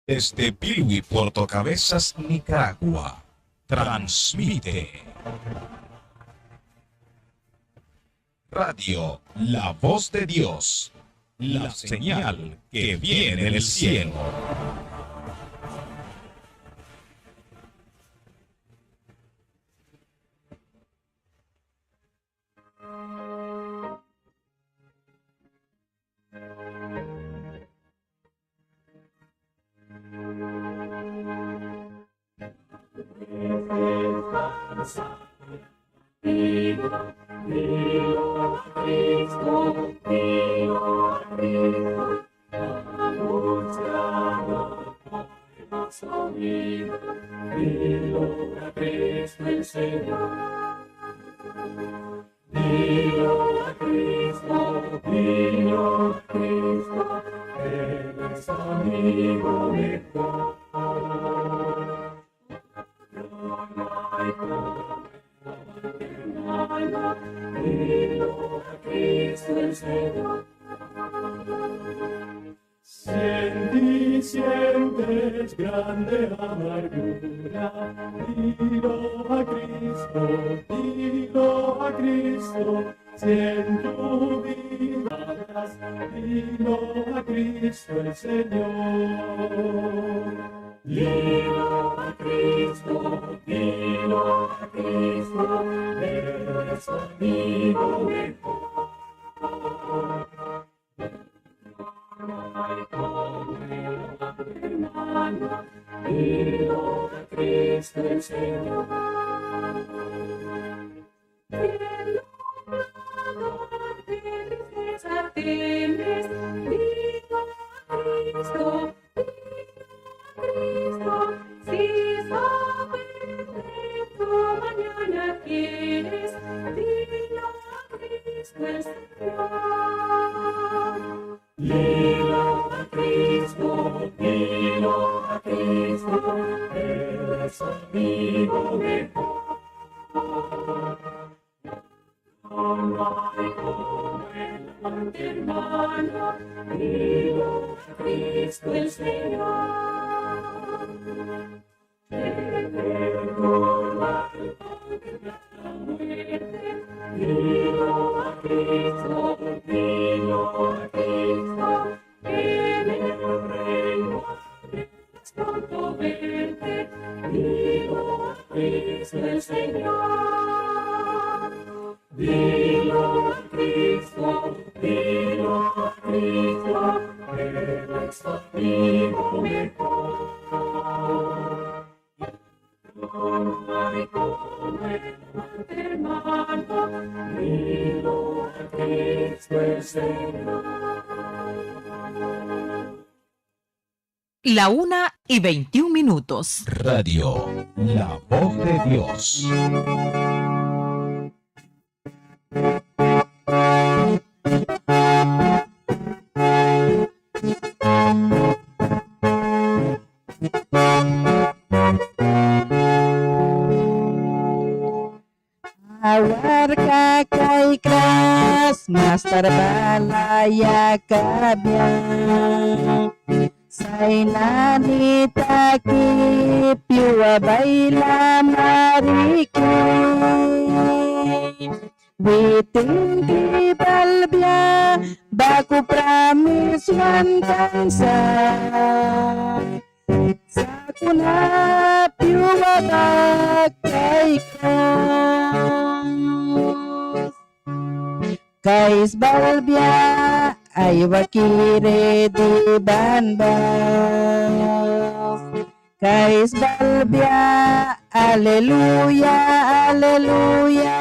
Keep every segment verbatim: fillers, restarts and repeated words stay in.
Desde Bilwi, Puerto Cabezas, Nicaragua, transmite Radio La Voz de Dios, la señal que viene del cielo. Dilo a Cristo, dilo a Cristo, Él es tu amigo mejor. Dilo a Cristo el Señor. Si en ti sientes grande amargura, dilo a Cristo, dilo a Cristo. Si en tu vida, dilo a Cristo el Señor. Dilo a Cristo, dilo a Cristo, Él es tu amigo mejor. Dilo a Cristo el Señor. Dilo a Cristo, dilo a Cristo, si sabes que mañana quieres, dilo a Cristo el Señor. Dilo a Cristo, dilo a Cristo, Él es amigo mejor. No hay como el amante hermano, dilo a Cristo el Señor. Dilo a Cristo, dilo a Cristo, en el reino de Dios pronto verte, dilo a Cristo el Señor. Dilo a Cristo, dilo a Cristo, Él es tu amigo mejor. No hay como el amante hermano, dilo a Cristo el Señor. La una y veintiún minutos. Radio La Voz de Dios. Awarka kaikras mastar balaia kabia. Sai nani taki pyua baila mariki. Witin ki balbia baku pramis wan kan sa. Sakuna pyua bak kaikras. Kais balbia aiwaki ridi ban bas. Kais balbia aleluya, aleluya.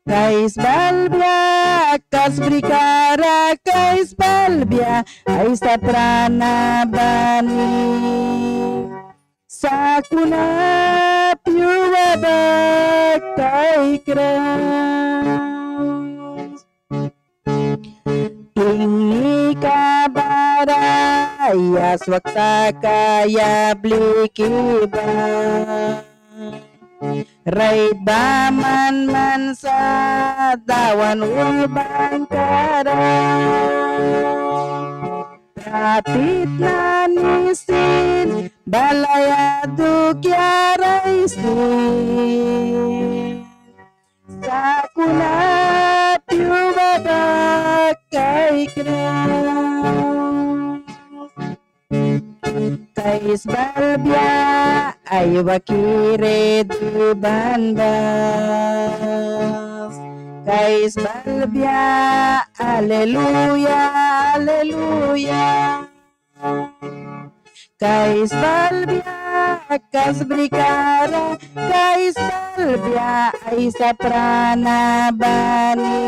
Kais balbia kasbrikara, kais balbia aisa prana bani. Sakuna pyua bak kaikras. Ingnika bara ya swak takaia bliki ba. Rait baman man sa Dawan ulbankara. Kapit nani sin balaia dukiara aisin. Sakuna piua ba kaikras. Kais balbia aiwaki ridi ban bas. Kais balbia, aleluya, aleluya. Kais balbia kasbrikara, kais balbia aisa prana bani.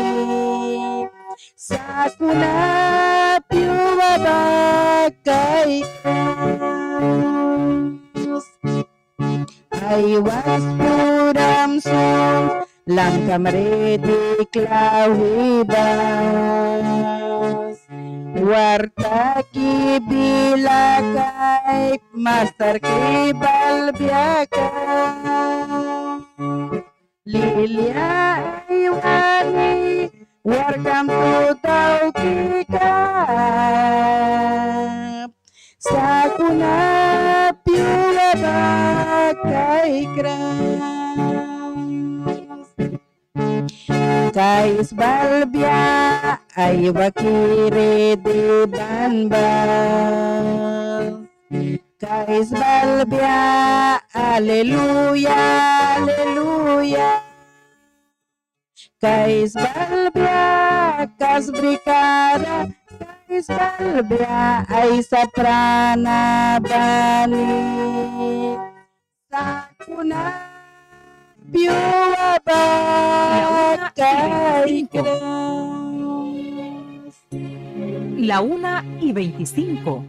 Sakuna piua ba kaikras. Aiwas puram sun, lamkam ridi klauhi bas. Warta ki bila kaip, mastar ki balbia kaip. Lilia aiwani warkam tu dauki kap. Sakuna piua ba kaikras. Kais balbia aiwaki ridi ban bas. Kais balbia, aleluya, aleluya. Kais balbia kasbrikara, kais balbia aisa prana bani. Sakuna piua ba kaikras. La una y veinticinco.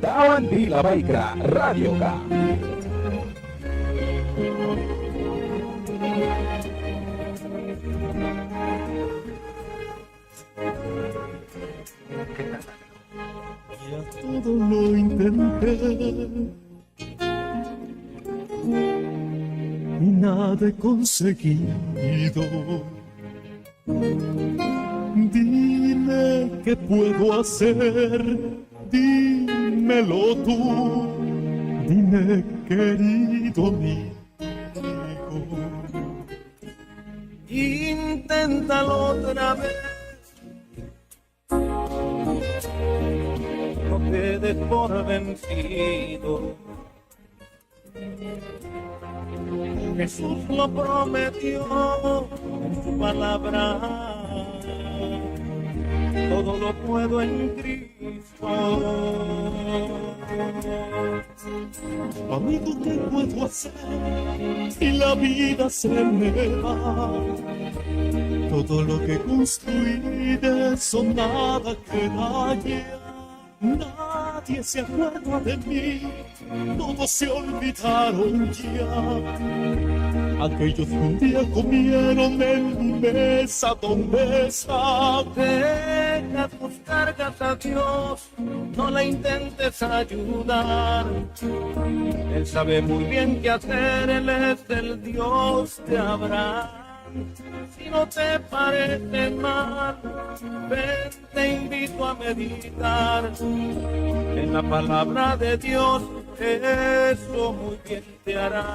Dawan bila baikra radioka. Ya todo lo intenté y nada he conseguido. Dime qué puedo hacer, dímelo tú, dime, querido amigo. Inténtalo otra vez. No te des por vencido. Jesús lo prometió en su palabra. Todo lo puedo en Cristo. Amigo, ¿qué puedo hacer si la vida se me va? Todo lo que construí de eso nada queda ya. Nadie se acuerda de mí, todos se olvidaron ya. Aquellos que un día comieron en mi mesa, ¿dónde están? Deja tus cargas a Dios, no le intentes ayudar. Él sabe muy bien qué hacer, Él es el Dios de Abraham. Si no te parece mal, ven, te invito a meditar en la palabra de Dios, eso muy bien te hará.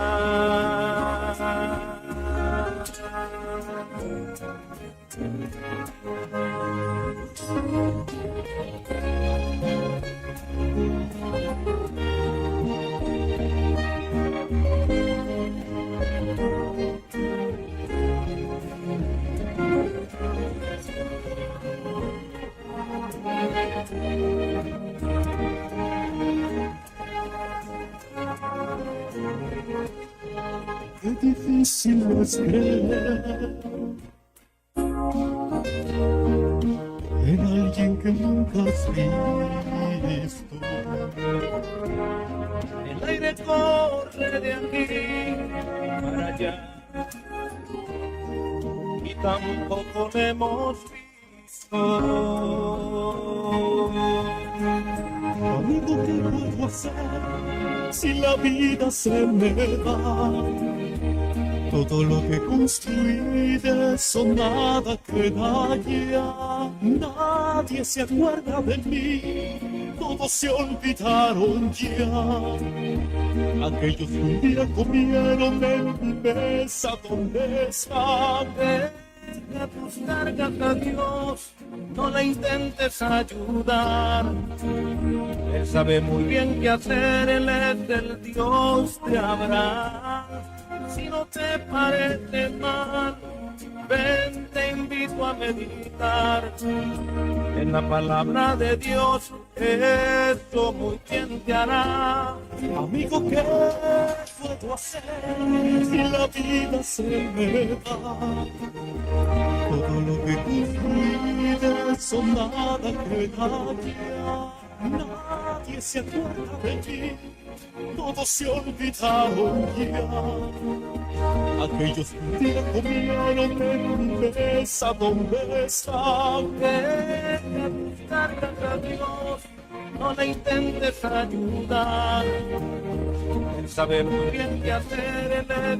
Qué difícil es creer en alguien que nunca has visto. El aire corre de aquí para allá y tampoco le hemos visto. Amigo, ¿qué puedo hacer si la vida se me va? Todo lo que construí de eso nada quedará. Nadie se acuerda de mí. Todos se olvidaron ya. Aquellos que un día comieron en mi mesa, ¿dónde están? Deja tus cargas a Dios. No le intentes ayudar. Él sabe muy bien qué hacer, Él es el Dios de Abraham. Si no te parece mal, ven, te invito a meditar en la palabra de Dios. Esto muy bien te hará. Amigo, ¿qué puedo hacer si la vida se me va? Todo lo que construí de eso nada quedará. Nadie se acuerda de ti. Todos se olvidaron ya. Aquellos que un día comieron en mi mesa, ¿dónde están? Deja tus cargas a Dios. No le intentes ayudar. Él sabe muy bien qué hacer, Él es el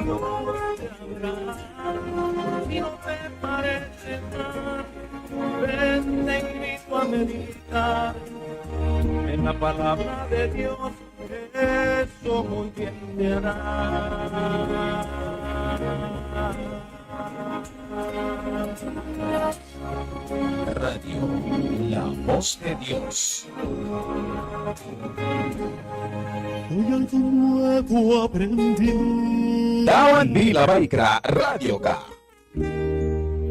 Dios de Abraham. Si no te parece mal, ven, te invito a meditar en la palabra de Dios. Eso muy bien te hará. Radio La Voz de Dios. Hoy algo nuevo aprendí. Dawan bila baikra radioka.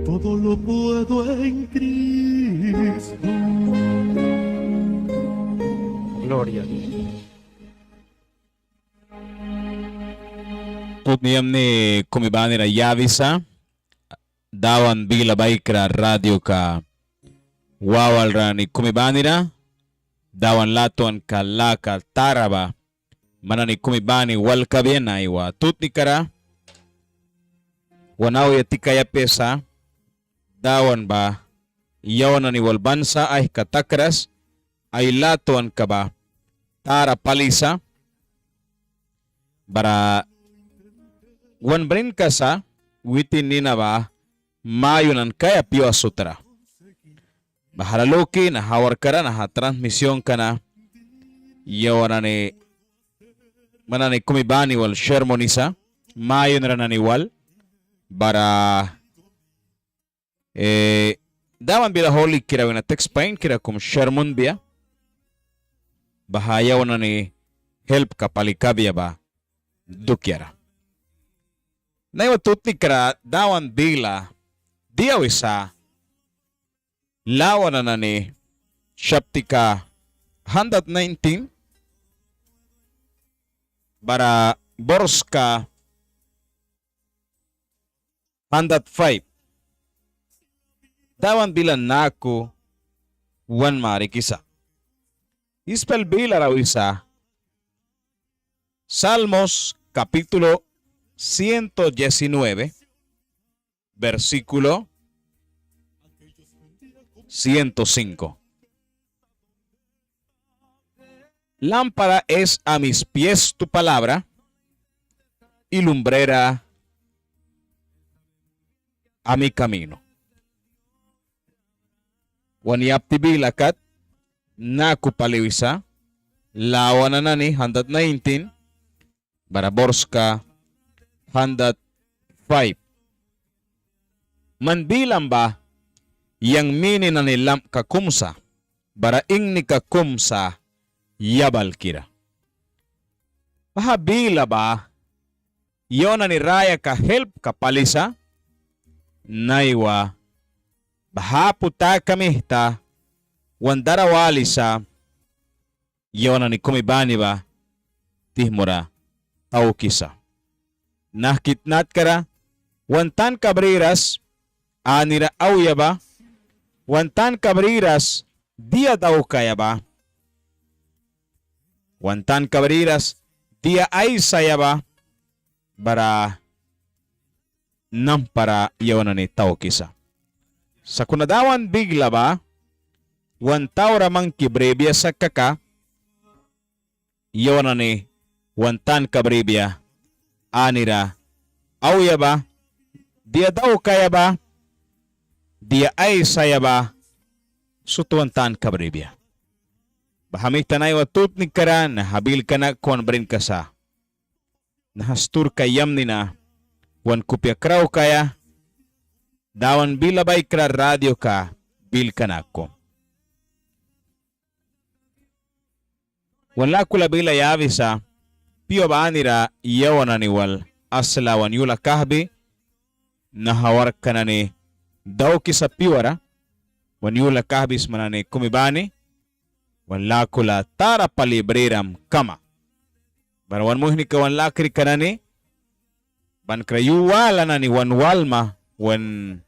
Todo lo puedo en Cristo. Gloria a Dios. Tutni yamni kumi banira yabisa Dawan bila baikra radioka wawalra nani kumi banira, Dawan latwanka laka tara ba man nani kumi bani wal kabia naiwa tutnikara wan auya tikaia apia sa. Dawan ba yawan nani wal ban sa aihka takras, ai latwanka ba tara pali sa. Bara wan brinka sa witin nina ba mayunan kaia pyua sutra. Bahara luki naha awarkara naha transmisionka na yawan nani man nani kumi bani wal shermonisa mayunra nani wal. Bara Eh, Dawan bila hulikira wina teks painkira kum sher munbia. Baha yawan nani helpka pali kabia ba dukiara. Naiwa tutnikara Dawan bila dia wisa Lawana nani chaptika handat naintin bara borska handat faip. Dawan bila naku wan marikisa. Ispel bilara wisa Salmos capítulo ciento diecinueve, versículo ciento cinco. Lámpara es a mis pies tu palabra, y lumbrera a mi camino. Wan yapti bila kat naku pali wisa, Lawana nani handat naintin, bara borska handat faip. Man bilam ba yang mini nani lampka kum sa, bara ingnika kum sa yabalkira. Baha bila ba yawan nani rayaka helpka pali sa, naiwa baha apu taka mihta wan dara walisa yawan nani kumi bani ba tihmura taukisa. Nahki tnatkara wan tanka briras anira auya ba, wan tanka briras dia daukaia ba, wan tanka briras dia aisaia ba, bara nampara yawan nani taukisa. Sakuna Dawan bila ba wan taura mangki bribia sa kaka, yawan nani wan tanka bribia anira auya ba, dia daukaia ba, dia aisaia ba sut wan tanka bribia. Baha mihta naiwa tutnikara naha bilka naku wan brinka sa. Naha sturka yamni na wan kupia kraukaia Dawan Bila Baikra radioka bilka naku. Wan lakula bila yabisa, pyua banira yawan nani wal asla wan yula kahbi naha warkka nani daukisa pyuara, wan yula kahbisma nani kumi bani, wan lakula tara pali briram kama. Bara wan muihnika wan lakrika nani, bankra yu wala nani wan walma, wan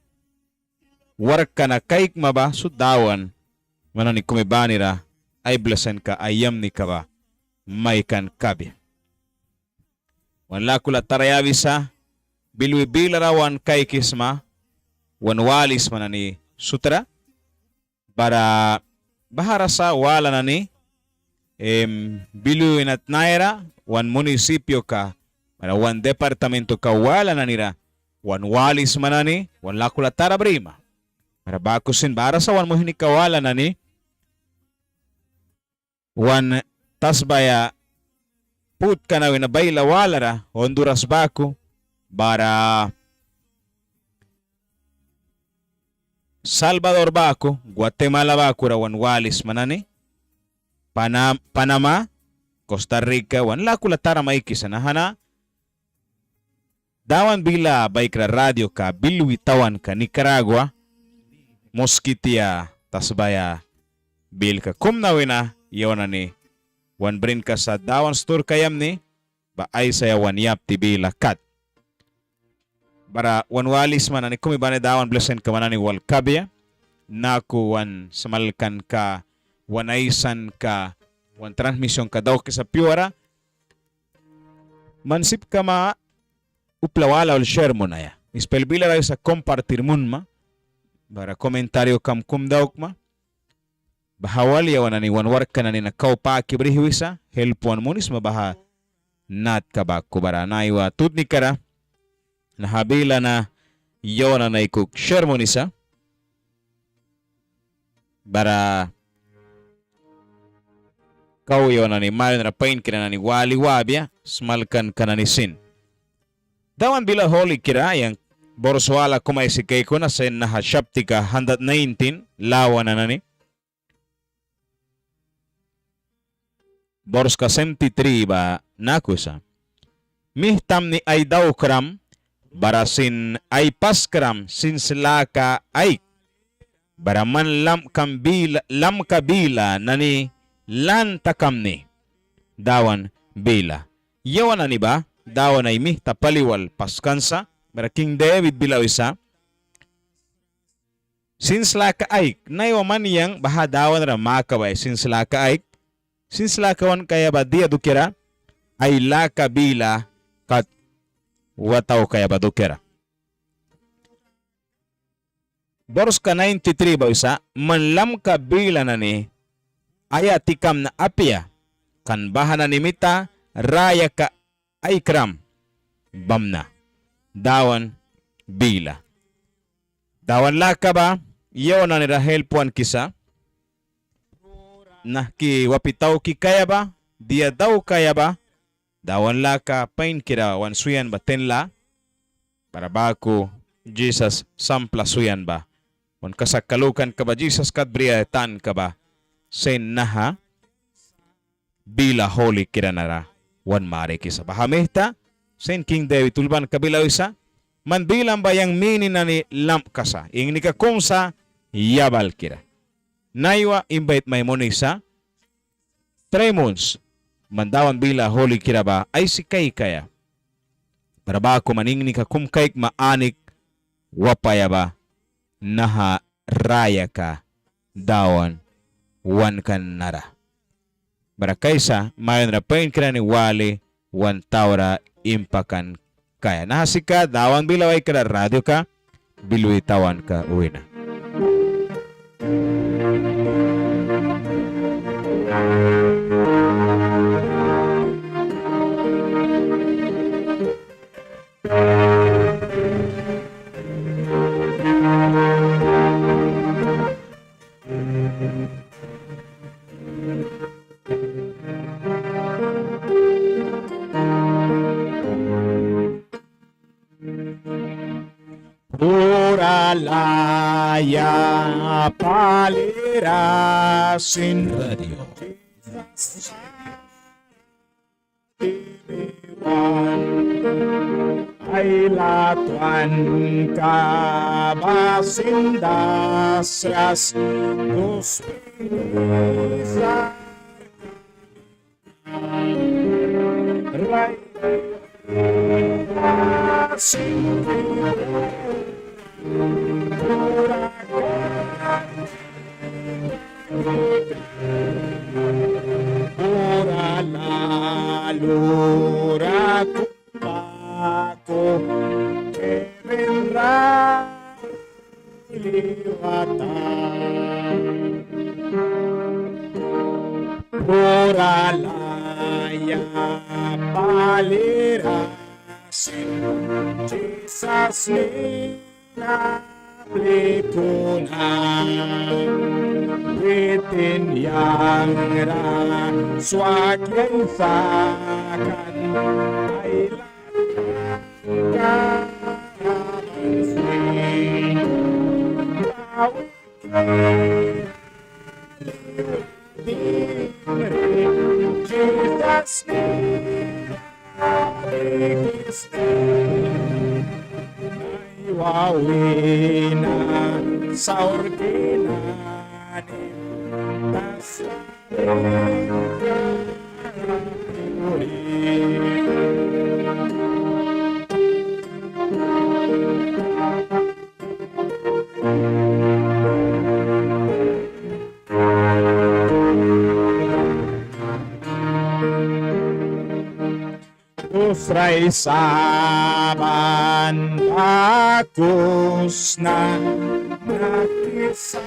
warkka na kaikma ba sut Dawan man nani kumi banira ai blesinka, ai yamnika ba maikan kabia. Wan lakula tara yabisa, Bilwi bilara wan kaikisma, wan walisma nani sutra, bara bahara sa wala nani, em, Bilwi wina tnayara, wan municipioka, bara wan departamentoka wala nanira wan walisma nani wan lakula tara brima. Bara baku sin bahara sa wan muihnika wala nani wan tasbaya putka na wina baila walara, Honduras baku, bara Salvador baku, Guatemala bakura wan walisma nani, Pana-, Panamá, Costa Rica, wan lakula tara maikisa. Naha na Dawan Bila Baikra radioka Bilwi tawanka Nicaragua, Mosquitia tasbaya bilka kum na wina yawan nani wan brinka sa Dawan sturka yamni ba aisaia wan yapti bila kat. Bara wan walisma nani kumi bani Dawan blesinka man nani wal kabia, naku wan smalkanka, wan aisanka, wan transmisionka daukisa pyuara, man sip kama upla wala wal share munaia. Ispail bilara wisa compartir munma, bara comentario kam kum daukma. Baha wal yawan nani wan warkka nani na kau paki brih wisa, help wan munisma baha natka baku. Bara naiwa tutnikara naha bila na yawan nani aikuki share munisa. Bara kau yawan nani mayunra painkira nani wali wabia, smalkanka nani sin. Dawan Bila Hulikira yang bors wala kum aisi kaikuna sin naha saptika handat naintin, Lawana nani. Borska seventy three ba naku sa: Mihtamni ai daukram, bara sin ai paskram sins laka aik. Bara man lamkam bila, lamka bila nani lan takamni. Dawan Bila. Yawan nani ba Dawan ai mihta pali wal paskan sa, bara King David bila wisa: Sins laka aik, naiwa man yang baha Dawanra makabaia sins laka aik, sins laka wan kaia ba dia dukiara, ai laka bila kat wataukaia ba dukiara. Borska ninety three ba wisa: Man lamka bila nani aia tikamna apia, kan baha nani mita rayaka aikram bamna. Dawan Bila. Dawan laka ba yawan nanira help wankisa, nahki wapi tauki kaia ba, dia daukaia ba, Dawan laka painkira wan swian ba ten la, bara baku Jisas sampla swian ba, wan kasakka lukanka ba Jisas kat briaia tanka ba, sin naha bila hulikira nara wan marikisa. Baha mihta sin King David ulbanka bila wisa: Man bilam ba yang mini nani lamka sa, ingnika kum sa, yabalkira. Naiwa imbait mai munisa, trai muns, man Dawan bila hulikira ba aisi kaikaia. Bara baku man ingnika kum kaikma anik wapaia ba naha rayaka Dawan wankan nara. Bara kaisa mayunra painkira nani wali wan taura impakan kaia. Naha sika Dawan Bila Baikra radioka Bilwi tawanka wina. Laya pali ra sin. Radio. Ai latwanka ba sin dasras, guspisa rai sin pura kan. Pura lalura kum baku keren ra liwata. Pura laya pali ra sin Jisas nina plikuna. Witin yang ra swaki ai sakan ai latwanka ba sin. Jisas nina plikisna. Naiwa wina saurki nani tasba. Tusrai saban baku sna nakisa.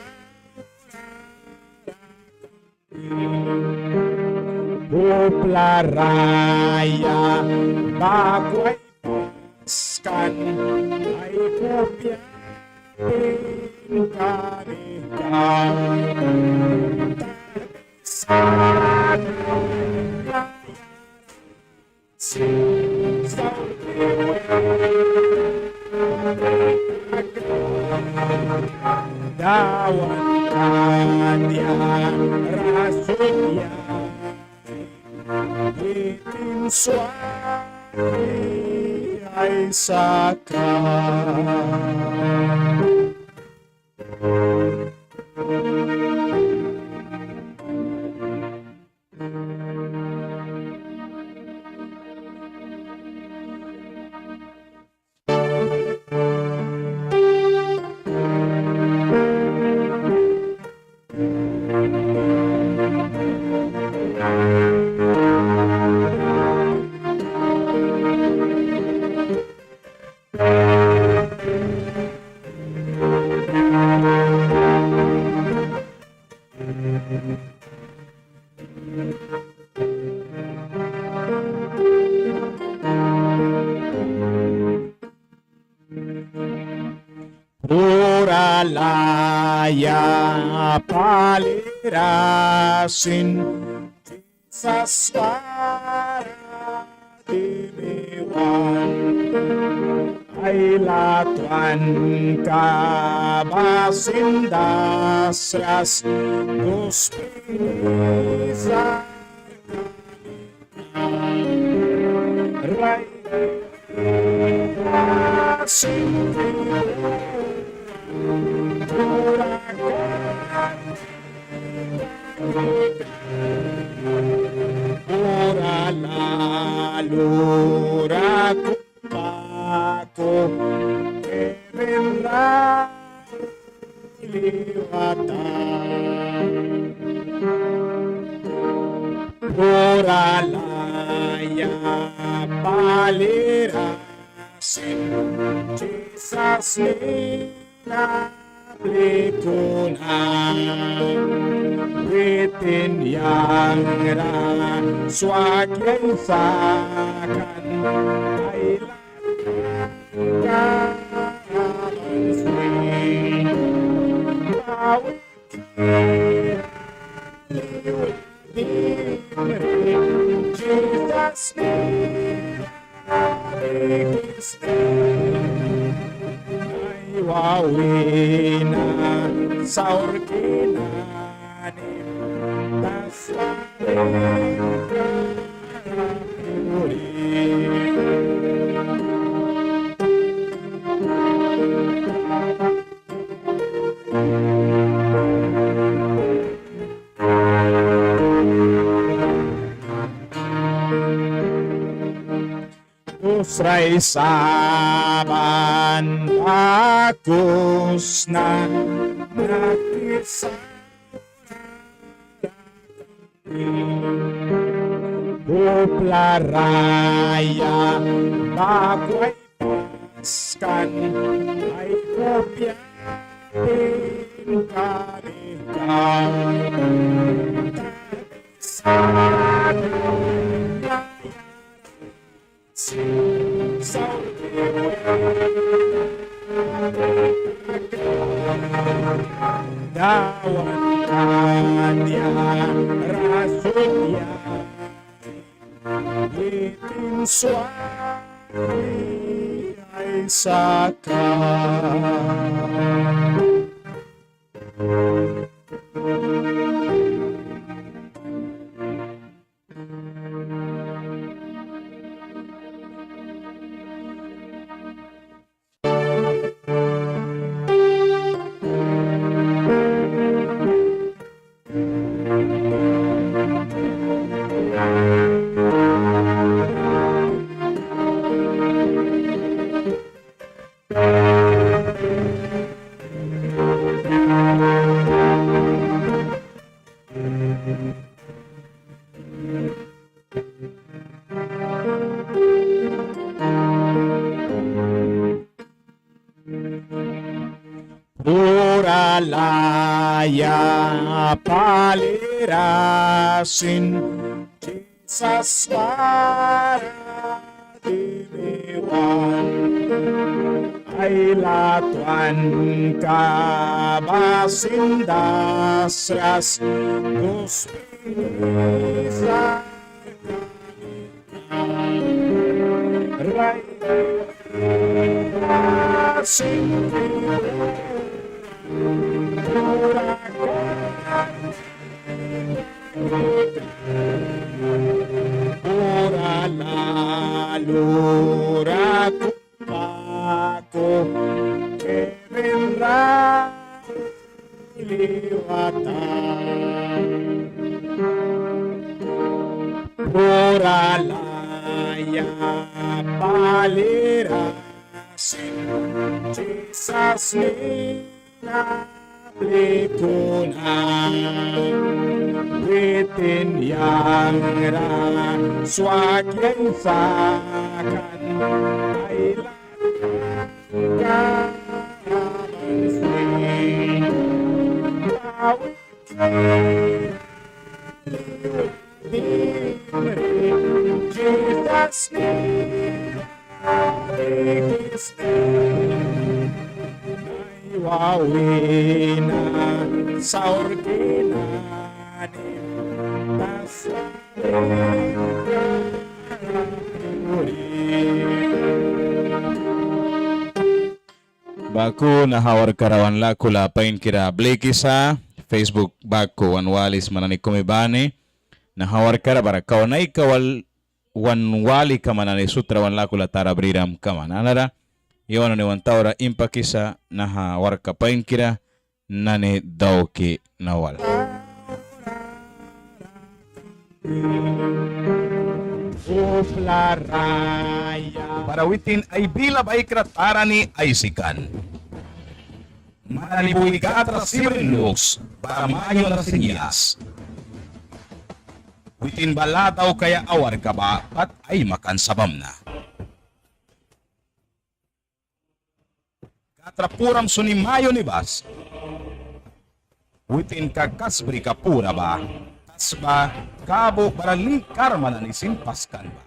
Upla raya baku ai paskan ai kupia tin kani kau. Dawan kan dia rasun ya. Witin swaki ai sakan. Pura laya pali ra sin Jisas bara timi wan. Ai latwanka ba sin dasras, guspisa rai Pura lalura kum baku keren ra liwata. Pura laya pali ra sin Jisas nina plikuna. Witin yang ra swaki ai sakan ai latwanka ba sin. Wawina saurki nani tasla Tusrai saban baku sna nakisa. Upla raya baku ai paskan ai kupia tin kali kau. Dawan kan ya rasut ya witin swaki ai saka. Pura laya pali ra sin Jisas bara dimi wan. Ai latwanka ba sin dasras guspisa. Rai sin pura lalura ku baku kemenra liwata. Pura laya pali ra sin Jisas ni na plikuna. Witin yang ra swaki ai sakan ai la Wawina saurki nani tasla Baku naha warkka ra wan lakula painkira blikisa, Facebook baku wan walisma nani kumi bani. Naha warkka ra bara kau naika wal wan wali kama nani sut ra wan lakula tara briram kama nanara. Yawan nani wan taura impakisa naha warkka painkira nani dauki na wal. Bara witin ai bila baikra tara ni aisi kan. Man nani bui Gad ra sibrin luks bara mayunra sin yas. Witin ba lâ daukaia awarka ba pat aimakan sa bamna. Gad ra puram suni mayuni bas. Witinka kasbrika pura ba, tasba, kabu bara li karma nani sin paskan ba.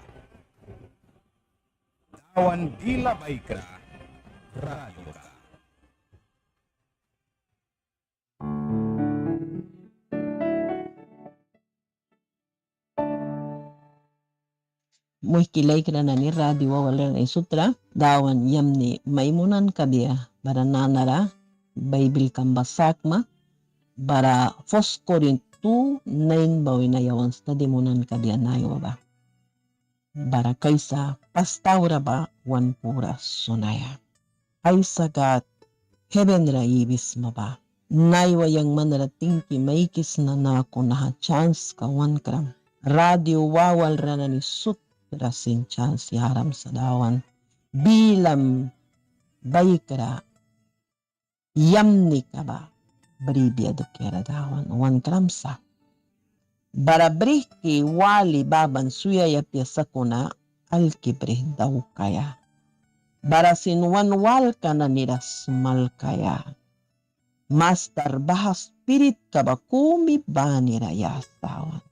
Dawan bila baikra radioka. Muihki laikra nani, radio wawalra nani sut ra Dawan yamni mai munan kabia. Bara nanara Baibilkam ba sakma, bara First Corinth two nine ba wina yawan stadi munan kabia naiwa ba. Bara kaisa pas taura ba wan pura sunaia. Aisa Gad, heven ra iwisma ba, naiwa yang man ra tingki maikisna naku naha chanska wankram. Radio wawalra nani sut ra sin chans yaram sa Dawan. Bilam baikra yamnika ba bribia dukiara Dawan wankram sa. Bara brihki wali baban swiaia apia sakuna alki brih daukaia. Bara sin wan walka nani ra smalkaia. Mastar, baha spiritka ba kumi banira ya Dawan.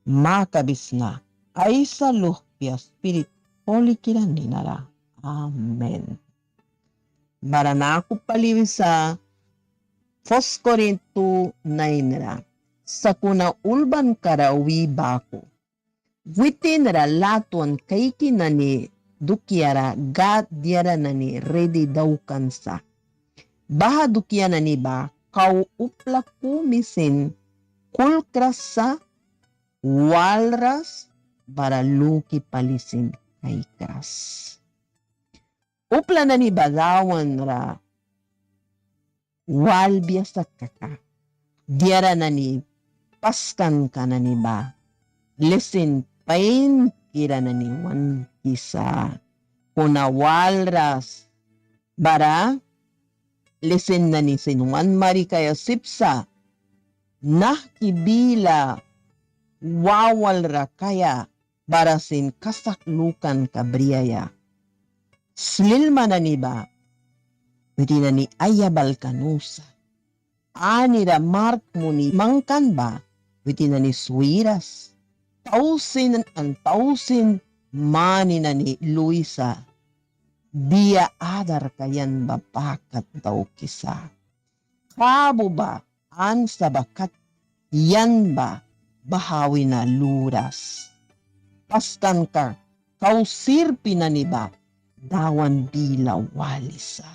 Makabisna Aisa luhpia Spirit Hulikira ninara. Amen. Bara naku pali wisa First Corinth two nine ra, sakuna ulbankara wi baku, witin ra latwan kaiki nani dukiara Gad diara nani ridi daukan sa. Baha dukia nani ba kau upla kumi sin kulkras sa, walras, bara luki pali sin kaikras. Upla nani ba Dawan ra walbia sa kaka, diara nani paskanka nani ba lisin painkira nani wankisa. Kuna walras bara lisin nani sin wan marikaia sip sa. Nahki bila wawalra kaia bara sin kasak lukanka briaia. Slilma nani ba witin nani ai yabalka nu sa. Anira mark muni mangkan ba witin nani swiras. Tausin an tausin mani nani luisa. Dia adarka yan ba ba kat daukisa. Kabu ba ansa ba kat yan ba baha wina luras. Paskanka kau sirpi nani ba Dawan bila walisa.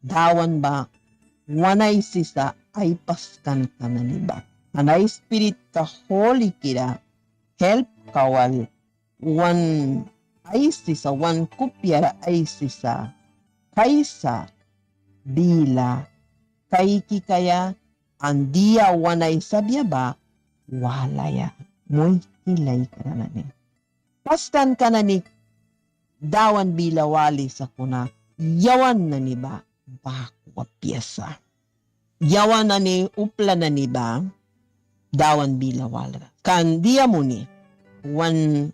Dawan ba wan aisisa ai paskanka nani ba. An ai Spiritka Hulikira helpka wal wan aisisa, wan kupiara aisisa kaisa bila kaiki kaia an dia wan aisabia ba walaia. Muihki laikra nani, paskanka nani Dawan bila wali sakuna yawan nani ba baku apia sa. Yawan nani upla nani ba Dawan bila walras. Kan dia muni wan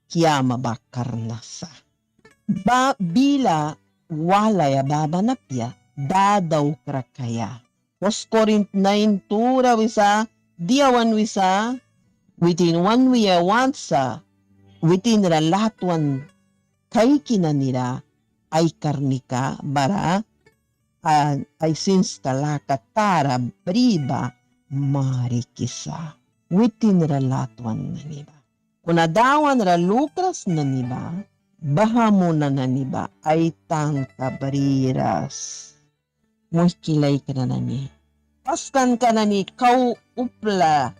kiama ba karna sa. Ba bila walaia baban apia, ba daukra kaia. First Corinth nine two ra wisa, dia wan wisa, witin wan wiaia want sa, witin ra latwan kaiki nani ra ai karnika bara ai sinska laka tara bri ba marikisa. Witin ra latwan nani ba, kuna Dawan ra lukras nani ba, baha muna nani ba ai tanka briras. Muihki laikra nani, paskanka nani kau upla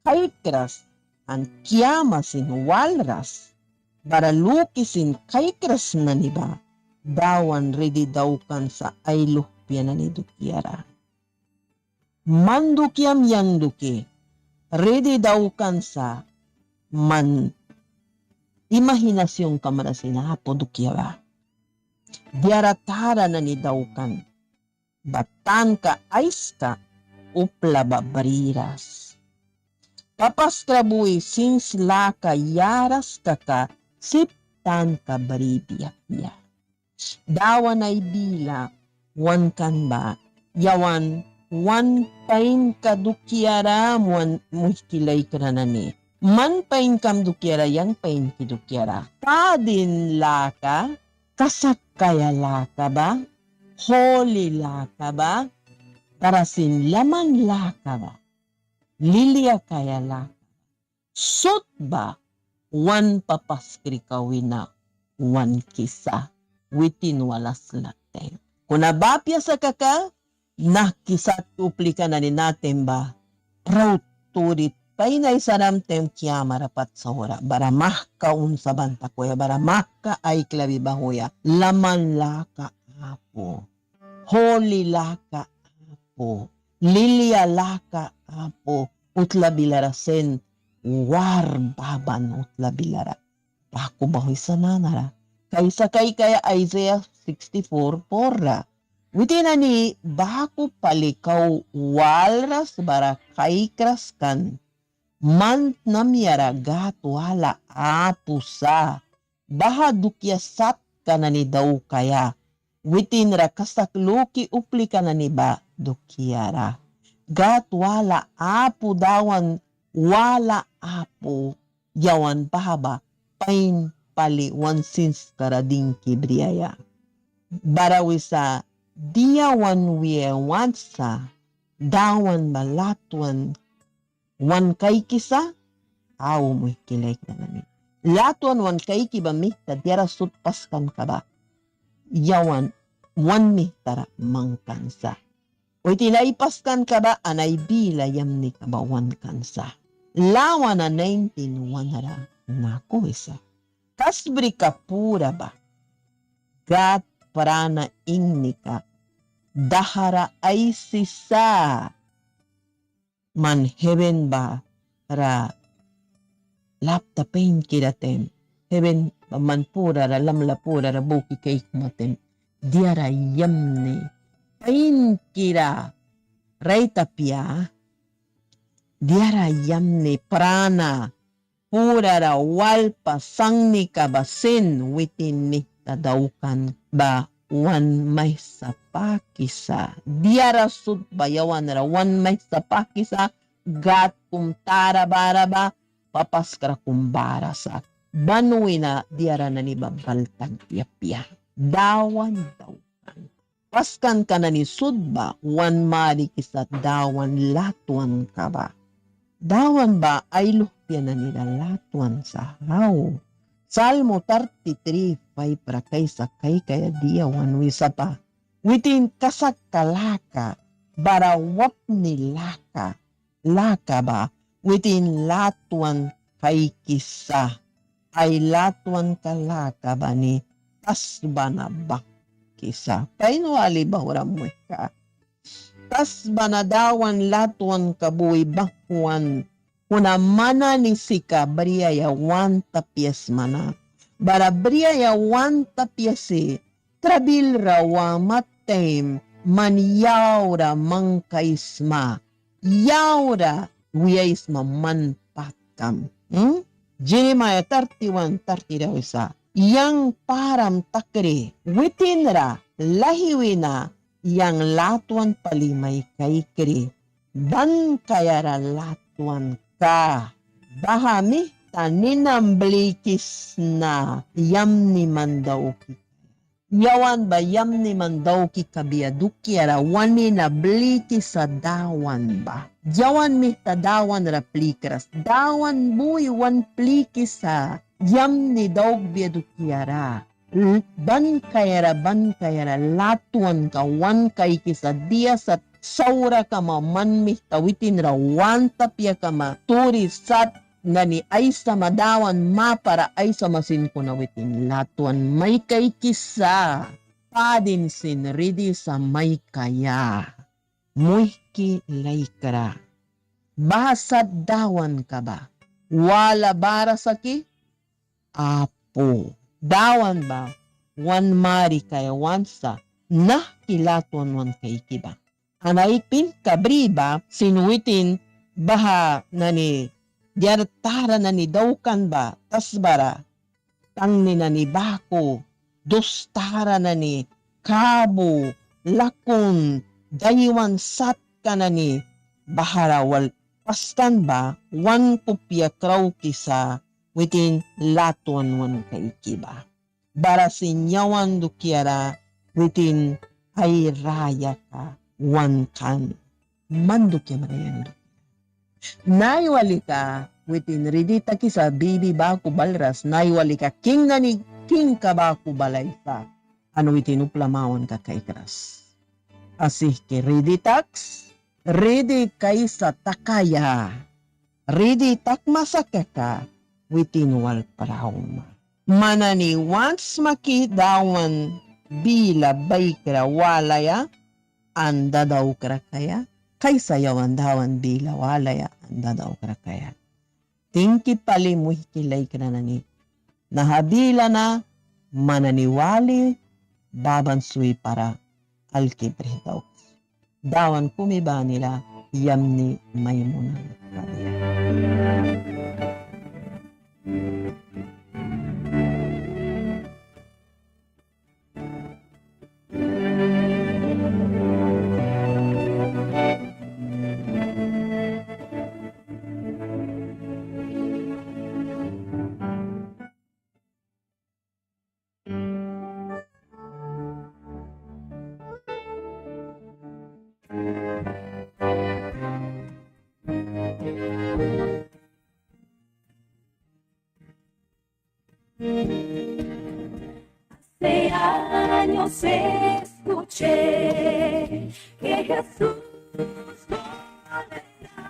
kaikras an kiama sin walras bara luki sin kaikras nani ba Dawan ridi daukan sa ai luhpia nani dukiara. Man dukiam yang duki ridi daukan sa, man imaginacionkam ra sin apu dukia ba. Diara tara nani daukan ba tanka aiska upla ba briras. Papaskra bui sins laka yaras kaka sip tanka bribia apia. Dawan ai bila wankan ba yawan wan painka dukiara, wan muihki laikra nani. Man painkam dukiara, yang painki dukiara. Padin laka, kasak kaia laka ba, holi laka ba, bara sin laman laka ba, lilia kaia laka ba, sut ba wan papaskrika wina wankisa witin wal asla taim. Kuna ba apia sa kaka, nahki sat uplika nani na taim ba praut turi pain aisaram taim kiamara pat saura, bara mahka unsaban takuya, bara mahka aiklabi bauhwaia. Laman laka apu, holi laka apu, lilia laka apu, utla bilara sin war baban utla bilara. Baku bauhwisa nanara. Kaisa kaikaia Isaiah sixty-four four ra. Witin nani baku pali kau walras bara kaikras kan. Man tnamyara Gâd wala apu sa. Baha dukia satka nani daukaia. Witin ra kasak luki uplika nani ba dukiara. Gâd wala apu, Dawan wala apu. Yawan baha ba pain pali wan sinskara dingki briaia. Bara wisa, dia wan wiaia want sa, Dawan ba latwan wan kaikisa? Au, muihki laikra nani. Latwan wan kaiki ba mihta diara sut paskanka ba yawan wan mihtara mangkan sa. Witin ai paskanka ba an ai bila yamnika ba wankan sa. Lawana nineteen one ra naku wisa: Kasbrika pura ba Gâd prana ingnika dahra aisisa. Man heven bara lapta painkira taim, heven ba man purara, lamla purara buki kaikma taim, diara yamni painkira, rait apia, diara yamni prana purara walpa sangnika ba sin witin mihta daukan ba wan maisa pakisa. Diara sut ba yawan ra wan maisa pakisa. Gâd kum tara bara ba, papaskra kum bara sa. Ban wina diara nani ba bal takbia apia. Dawan daukan. Paskanka nani sut ba wan marikisa Dawan latwanka ba. Dawan ba ai luhpia nani ra latwan sa, au. Salmo thirty-three five ra kaisa kaikaia dia wan wisa ba: Witin kasakka laka bara wapni laka laka ba witin latwan kaikisa. Ai latwanka laka ba ni tasba na banghwisa. Pain wali bauram muihka. Tasba na Dawan latwanka bui banghwan. Kuna man nani sika briaia want apia sma na. Bara briaia want apia si trabilra wama taim man yaura mangkaisma. Yaura wiaisma man patkam. Hmm? Jeremiah thirty-one thirty ra wisa: Yang param takri, witin ra laih wina yang latwan pali mai kaikri. Ban kaiara latwanka. Baha mihta ninam blikisna yamni man dauki. Yawan ba yamni man dauki kabia dukiara wan nina blikisa Dawan ba. Yawan mihta Dawan ra plikras. Dawan bui wan plikisa yamni daukbia dukiara. Ban kaiara, ban kaiara latwanka wan kaikisa dia sat saura kama man mihta witin ra want apia kama turi sat nani aisama Dawan mapara aisama sin kuna witin latwan mai kaikisa. Padin sin ridi sa mai kaia. Muihki laikra, baha sat Dawanka ba wala bara sa ki? Apu. Dawan ba wan marikaia want sa nahki latwan wan kaiki ba. An ai pihka bri ba sin witin baha nani diara tara nani daukan ba tasbara tangni nani baku, dus tara nani, kabu, lakun, daiwan satka nani bahara wal paskan ba wan kupia kraukisa witin latwan wan kaiki ba. Bara sin yawan dukiara witin ai rayaka wan kan. Man dukiamra yang dukiara. Naiwa lika witin ridi takisa bibi baku balras, naiwa lika king nani kingka baku balaisa. an witin upla mawanka kaikras. Así que ridi taks, ridi kaisa takaia, ridi takma sa kaka witin wal prauma. Man nani want sma ki Dawan bila baikra walaia an dadaukra kaia, kaisa yawan Dawan bila walaia an dadaukra kaia. Tingki pali muihki laikra nani. Naha bila na man nani wali baban swipara alki brih dauks. Dawan kumi banira yamni mai munan kabia. Hace años escuché que Jesús volverá.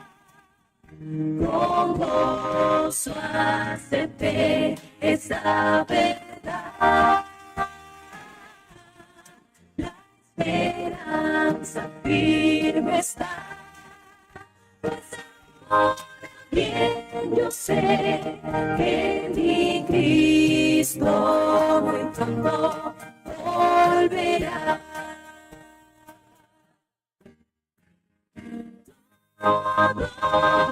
Con gozo acepté esa verdad. La esperanza firme está, pues ahora bien yo sé que mi Cristo muy pronto volverá. Todo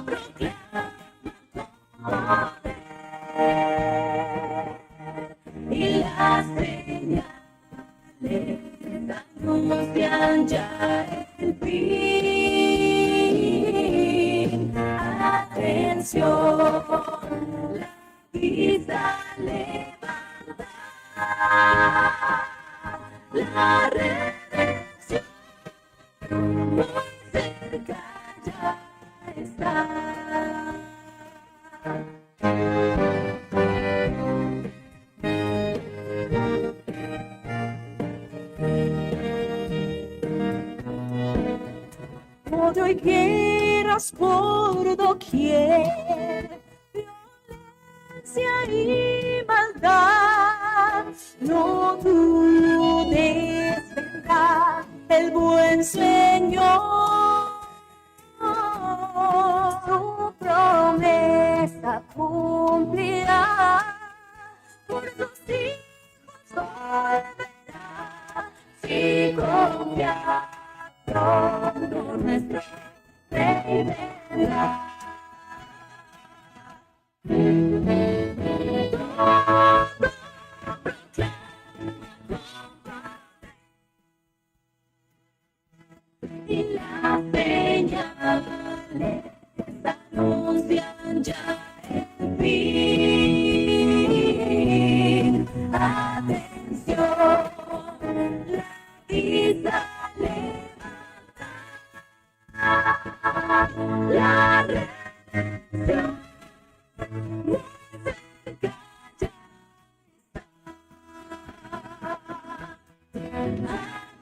proclama con poder, y las señales anuncian ya el fin. Atención, la vista levanta, la redención muy cerca ya está. Odio y guerras por doquier, violencia y maldad, no dudes, vendrá el buen Señor. Su promesa cumplirá, por sus hijos volverá. Si confiamos, pronto nuestro Rey vendrá. Y las señales anuncian ya el fin. Atención, la vista levanta, la redención muy cerca ya.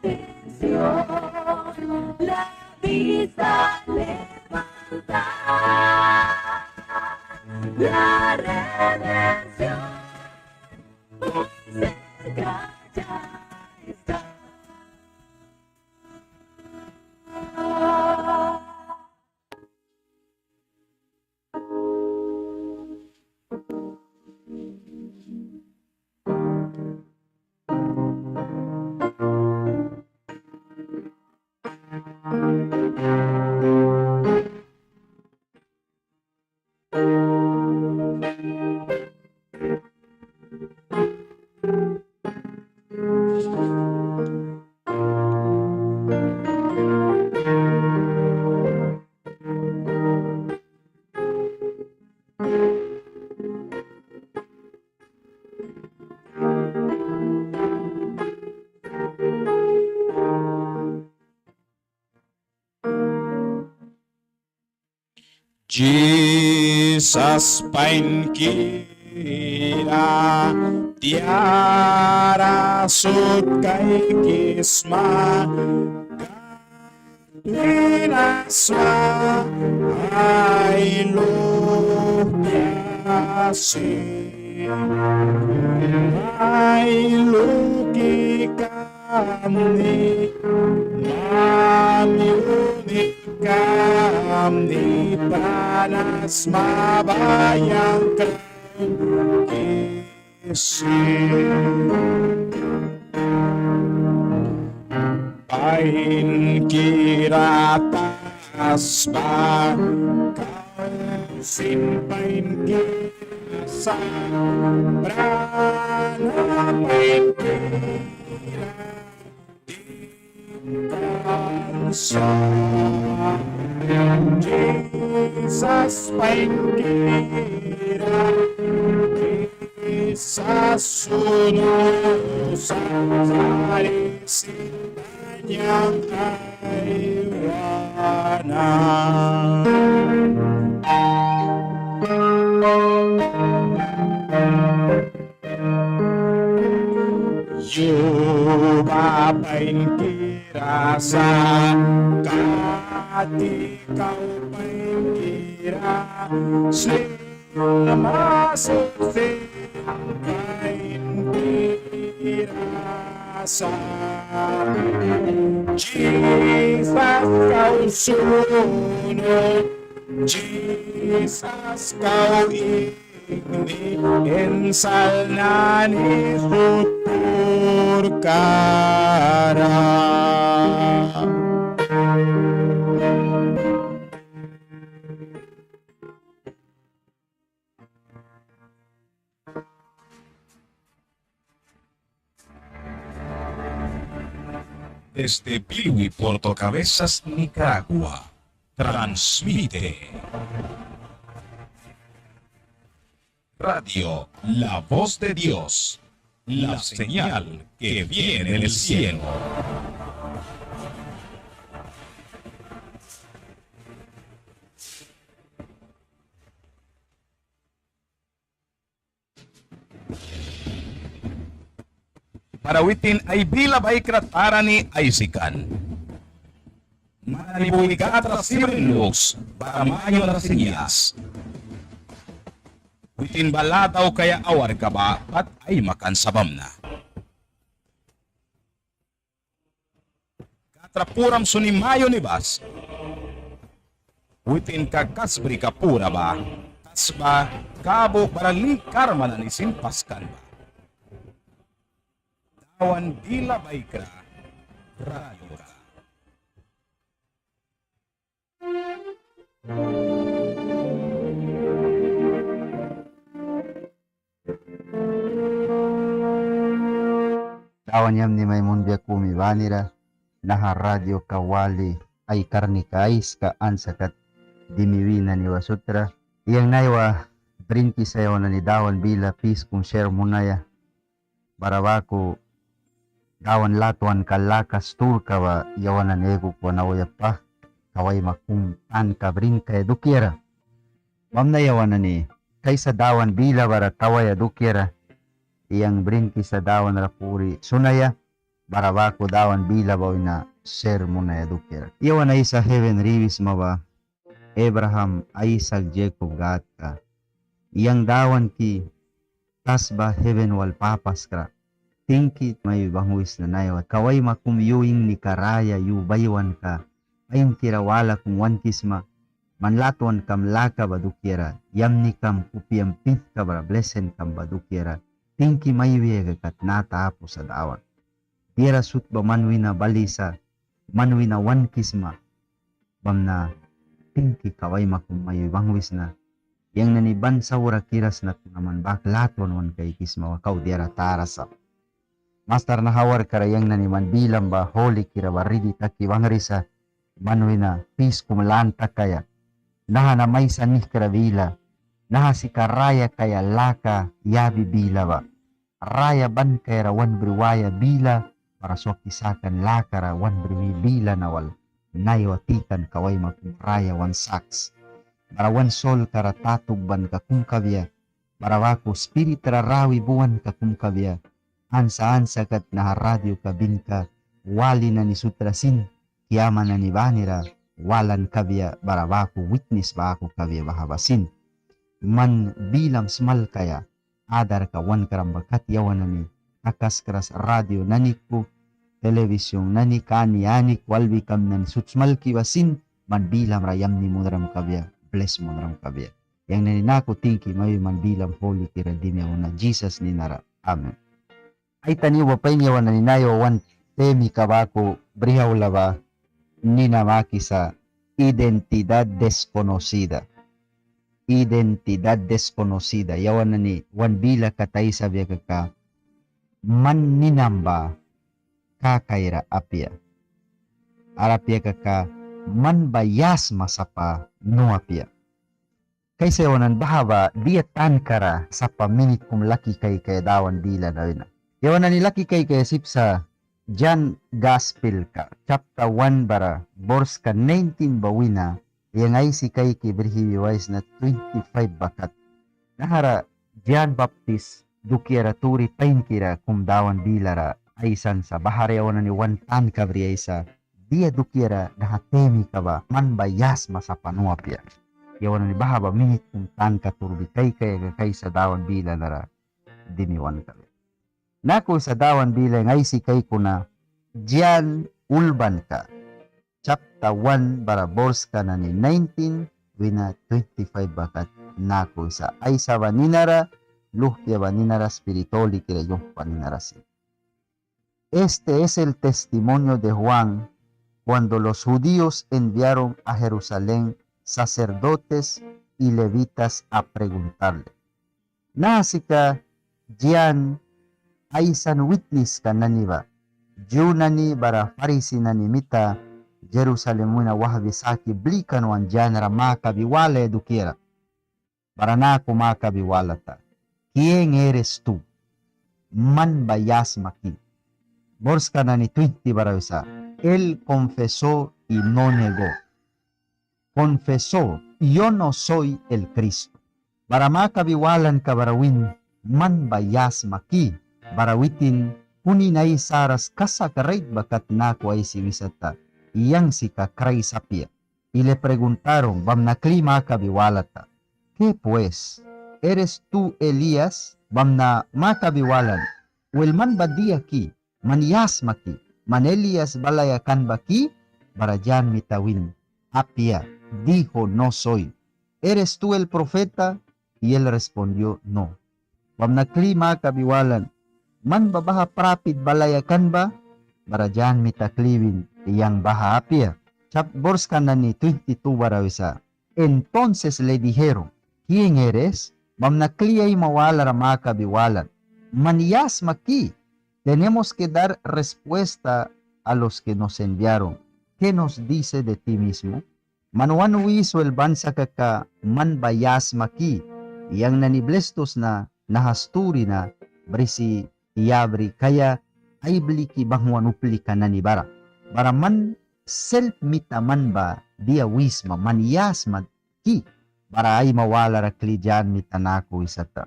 Atención, la vista levanta, la redención muy cerca ya está. Jisas painkira Diara sut kaikisma, Gad wina sa ai luhpia sin. Ai luhki kamni, mami uni kamni, prana sma ba yang krauki sin. Painkira tasba kau sin painkira sa, prana painkira kan sa. Jisas painkira, Jisas sunu sa, sari sin yang ai wana. Yu ba painkira sa, kati kau painkira sin, masi sin painkira sa. Jisas kau sunu, Jisas kau ingni, insal nani sut purkara. Desde Bilwi, Puerto Cabezas, Nicaragua, transmite Radio La Voz de Dios, la señal que viene del cielo. Bara witin ai bila baikra tara ni aisi kan. Man nani bui Gad ra sibrin luks, bara mayunra sin yas. Witin ba la daukaia awarka ba pat aimakan sa bamna. Gad ra puram suni mayuni bas. Witinka kasbrika pura ba, tasba, kabu bara li karma nani sin paskan ba. Dawan bila baikra radioka. Dawan yamni mai munbia kumi banira, naha radioka wali ai karnika aiska ansa kat dimi wi nani ba sutra. Yang naiwa brinkisa yawan nani Dawan bila pis kum ser munaia. Bara baku Dawan latwanka laka sturka ba yawan nani aikuki wan auya pah, kau aima kum tanka brinkaia dukiara. Bamna yawan nani kaisa Dawan bila bara tawaia dukiara, yang brinkisa Dawan ra puri sunaia, bara baku Dawan bila ba wina ser munaia dukiara. Yawan Aisa heven ra iwisma ba, Ebraham, Aisak, Jekob Gadka, yang Dawanki tasba heven wal papaskra, tingki mai banghwisna naiwa kau aima kum yu ingnika raya, yu baiwanka painkira wala kum wankisma. Man latwankam laka ba dukiara, yamnikam, kupiam, pihnka bara blesenkam ba dukiara tingki mai wiaia kat tnata apu sa Dawan. Diara sut ba man wina balisa, man wina wankisma. Bamna tingki kau aima kum mai banghwisna. Yang nani ban saurakira sna kuna man bak latwan wan kaikisma ba kau diara tara sa. Mastar, naha awarkara yang nani man bilam ba hulikira ba ridi taki bangrisa, man wina pis kum lan takaia. Naha na maisa nihkra bila, naha sika raya kaia laka yabi bila ba. Raya ban kaiara wan bri waia bila, bara swaki sakan lakara wan bri wi bila na wal naiwa titan kau aima kum raya wan saks. Bara wan solkara tatukbanka kum kabia, Bara baku spirit ra rawi buanka kum kabia. Ansa ansa kat naha radioka binka wali nani sut ra sin kiama nani banira walan kabia, bara baku witnis baku kabia baha ba sin. Man bilam smalkaia adarka wankram ba kat yawan nani takaskras radio nani ku, televisión nani ku, ani ani ku albikam nani sut smalki ba sin, man bilam ra yamni munram kabia, bles munram kabia. Yang nani naku tingki mai wi man bilam hulikira dimi auna Jisas nina ra. Amen. Aitani uba pain yawan nani naiwa wan temika baku brih aula ba nina makisa identidad desconocida. Identidad desconocida. Yawan nani wan bila kat aisabia kaka man ninam ba kakaira apia. Ar apia kaka man ba ya sma sapa nu apia. Kaisa yawan nani baha ba dia tankara sapa minit kum laki kaikaia Dawan bila na wina. Yawan nani laki kaikaia sip sa Jan Gaspilka chapta wan bara borska naintin ba wina, yang aisi kaiki brih iwi waisna twinti faib ba kat. Nahara Jan Baptis dukiara turi painkira kum Dawan bilara aisan sa, bahara yawan nani wan tanka briaisa dia dukiara naha temika ba man ba ya sma sapa nu apia. Yawan nani baha ba minit kum tanka turbi kaikaia ka kaisa Dawan bila nara dimi wan kabia. Naku wisa Dawan bila yang aisi kaikuna Jan ulbanka chapta wan bara borska nani naintin wina twinti faib ba kat naku wisa: Aisa ba ninara, luhpia ba ninara, Spirit Hulikira yumhpa ninara sin. Este es el testimonio de Juan cuando los judíos enviaron a Jerusalén sacerdotes y levitas a preguntarle. Naha sika Jan aisan witniska nani ba, Ju nani bara Farisi nani mita Jerusalem wina wahbi saki blikan wan Jan ra makabi walaia dukiara. Bara naku makabi walata: ¿Quién eres tú? Man ba ya sma ki? Borska nani twinti bara wisa: Él confesó y no negó. Confesó: Yo no soy el Cristo. Bara makabi walanka bara win: Man ba ya sma ki? Bara witin kunin aisaras kasak rait ba kat naku aisi wisata: Yang sika Kraist apia. Y le preguntaron, bamna kli makabi walata: ¿Qué pues? ¿Eres tú Elías? Bamna makabi walan: Wel, man ba dia ki? Man ya sma ki? Man Elías balaia kan ba ki? Bara Jan mita win: Apia. Dijo: No soy. ¿Eres tú el profeta? Y él respondió: No. Bamna kli makabi walan: Man ba baha prapit balaia kan ba? Bara Jan mita kli win: Yang baha apia. Chap borska nani twinti tu bara wisa: Entonces le dijeron: ¿Quién eres? Bamna kli aima walara makabi walan: Man ya sma ki? Tenemos que dar respuesta a los que nos enviaron. ¿Qué nos dice de ti mismo? Man wan wis wel ban sa kaka man ba ya sma ki? Yang nani blestus na naha sturi na brisi yabri kaia ai bliki banghwan uplika nani bara. Bara man selp mita man ba dia wisma, man ya sma ki? Bara aima walara kli Jan mita naku wisata: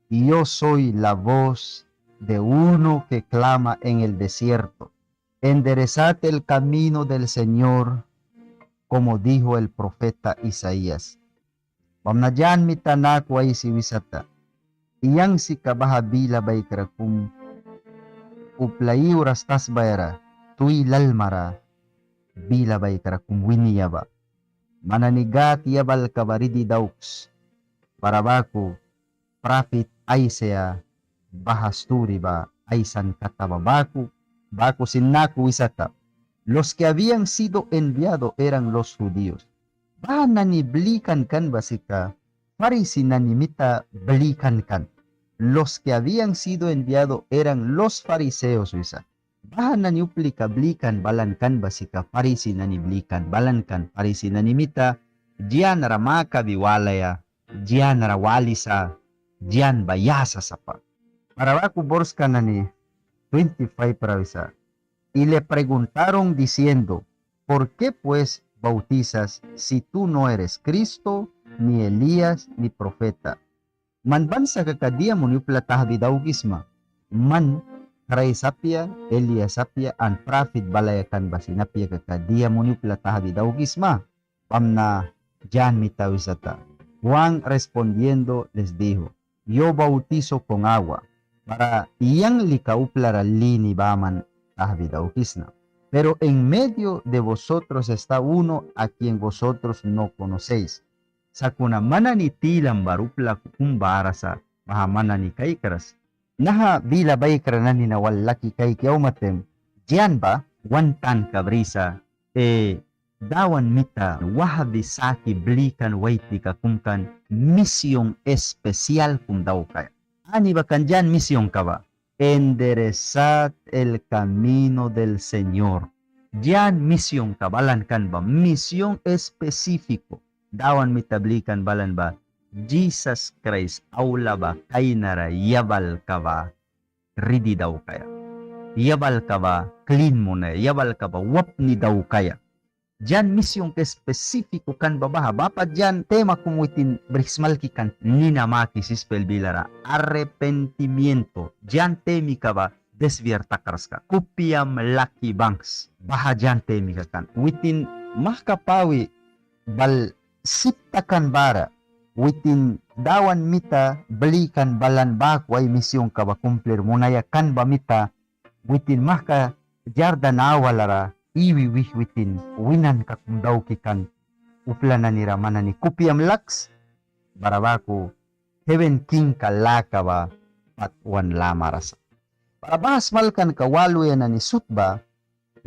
Yo soy la voz de uno que clama en el desierto: Enderezad el camino del Señor, como dijo el profeta Isaías. Bamna Jan mita naku aisi wisata: Yang sika baha bila baikra kum upla iwras tasbaia ra twi lalmara bila baikra kum winia ba. Man nani Gâd yabalka ba ridi dauks. Bara baku prapit Aisaya baha sturi ba aisan kata ba baku, baku sin naku wisata: Los que habían sido enviado eran los judíos. Baha nani blikan kan ba sika Farisi nani mita blikan kan. Los que habían sido enviado eran los fariseos wisa. Baha nani uplika blikan balan kan ba sika Farisi nani blikan balan kan. Farisi nani mita Jan ra makabi walaia, Jan ra walisa, Jan ba ya sa sapa. Bara baku borska nani twenty-five ra wisa: Y le preguntaron diciendo: ¿Por qué pues bautizas si tú no eres Cristo, ni Elías, ni profeta? Man ban sa kaka dia muni upla tahbi daukisma? Man Kraist apia, Elias apia, an prapit balaia kan ba sin apia kaka dia muni upla tahbi daukisma? Bamna Jan mita wisata: Juan respondiendo les dijo: Yo bautizo con agua, bara yang lika uplara lini baman tahbi daukisna. Pero en medio de vosotros está uno a quien vosotros no conocéis. Sakuna man nani tilam bara upla kum bara sa, baha man nani kaikras. Naha bila baikra nani na wal laki kaiki auma taim, Jan ba wan tanka brisa, e, Dawan mita wahbi saki blikan waitnika kum kan, misión especial kum daukaia. Ani ba kan Jan misionka ba: Enderezad el camino del Señor. Jan misionka balan kan ba, misión específico. Dawan mita blikan balan ba, Jisas Kraist aula ba kainara yabalka ba ridi daukaia. Yabalka ba klin munaia, yabalka ba wapni daukaia. Jan misionka específico kan ba baha, baha pat Jan tema kum witin brih smalki kan nina makisa Ispel bilara: arrepentimiento. Jan temika ba desviar takras ka, kupiam laki bangs. Baha Jan temika kan. Witin mahka pawi bal sip takan bara, witin Dawan mita blikan balan baku ai misionka ba cumplir munaia kan ba mita, witin mahka Jardan awalara iwi wih witin winanka kum dauki kan, upla nanira man nani kupiam laks, bara baku heben kingka laka ba pat wan lamara sa. Bara baha smalkanka waluya nani sut ba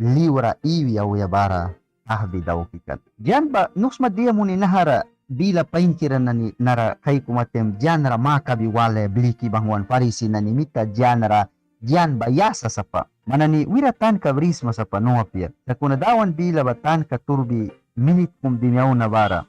liura iwi auya bara tahbi dauki kan. Jan ba nusma dia muni nahara bila painkira nani nara kaikuma taim Janra makabi walaia bliki banghwan Parisi nani mita Janra, Jan ba ya sa sapa. Man nani wira tanka brisma sapa nu apia. Sakuna Dawan bila ba tanka turbi minit kum dimi auna bara.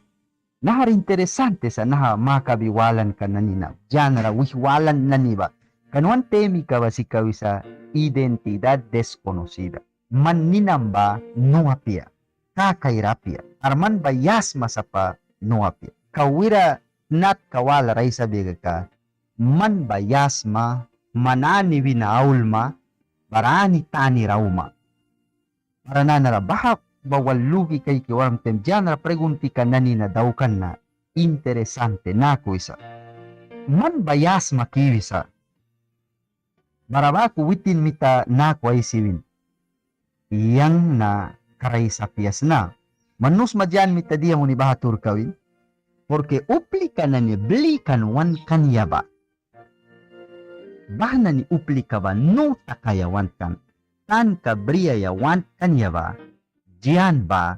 Nahara interesante sa naha makabi walanka nani na, Janra wih walan nani ba. Kan wan temika ba sika wisa identidad desconocida. Man ninam ba nu apia, kakaira apia, ar man ba ya sma sapa nu apia. Kau wira natka walara aisabi kaka, man ba ya sma, man ani wina aulma, bara ani tanira auma. Bara nanara baha ba wal luki kaiki waram taim Janra preguntika nani na daukan na interesante naku wisa. Man ba ya sma ki wisa. Bara baku witin mita naku aisi win: Yang na Kraist apia sna. Man nusma Jan mita dia muni baha turka win? Porque uplika nani blikan wan kan ya ba, baha nani uplika ba nu takaia want kan, tanka briaia want kan ya ba, Jan ba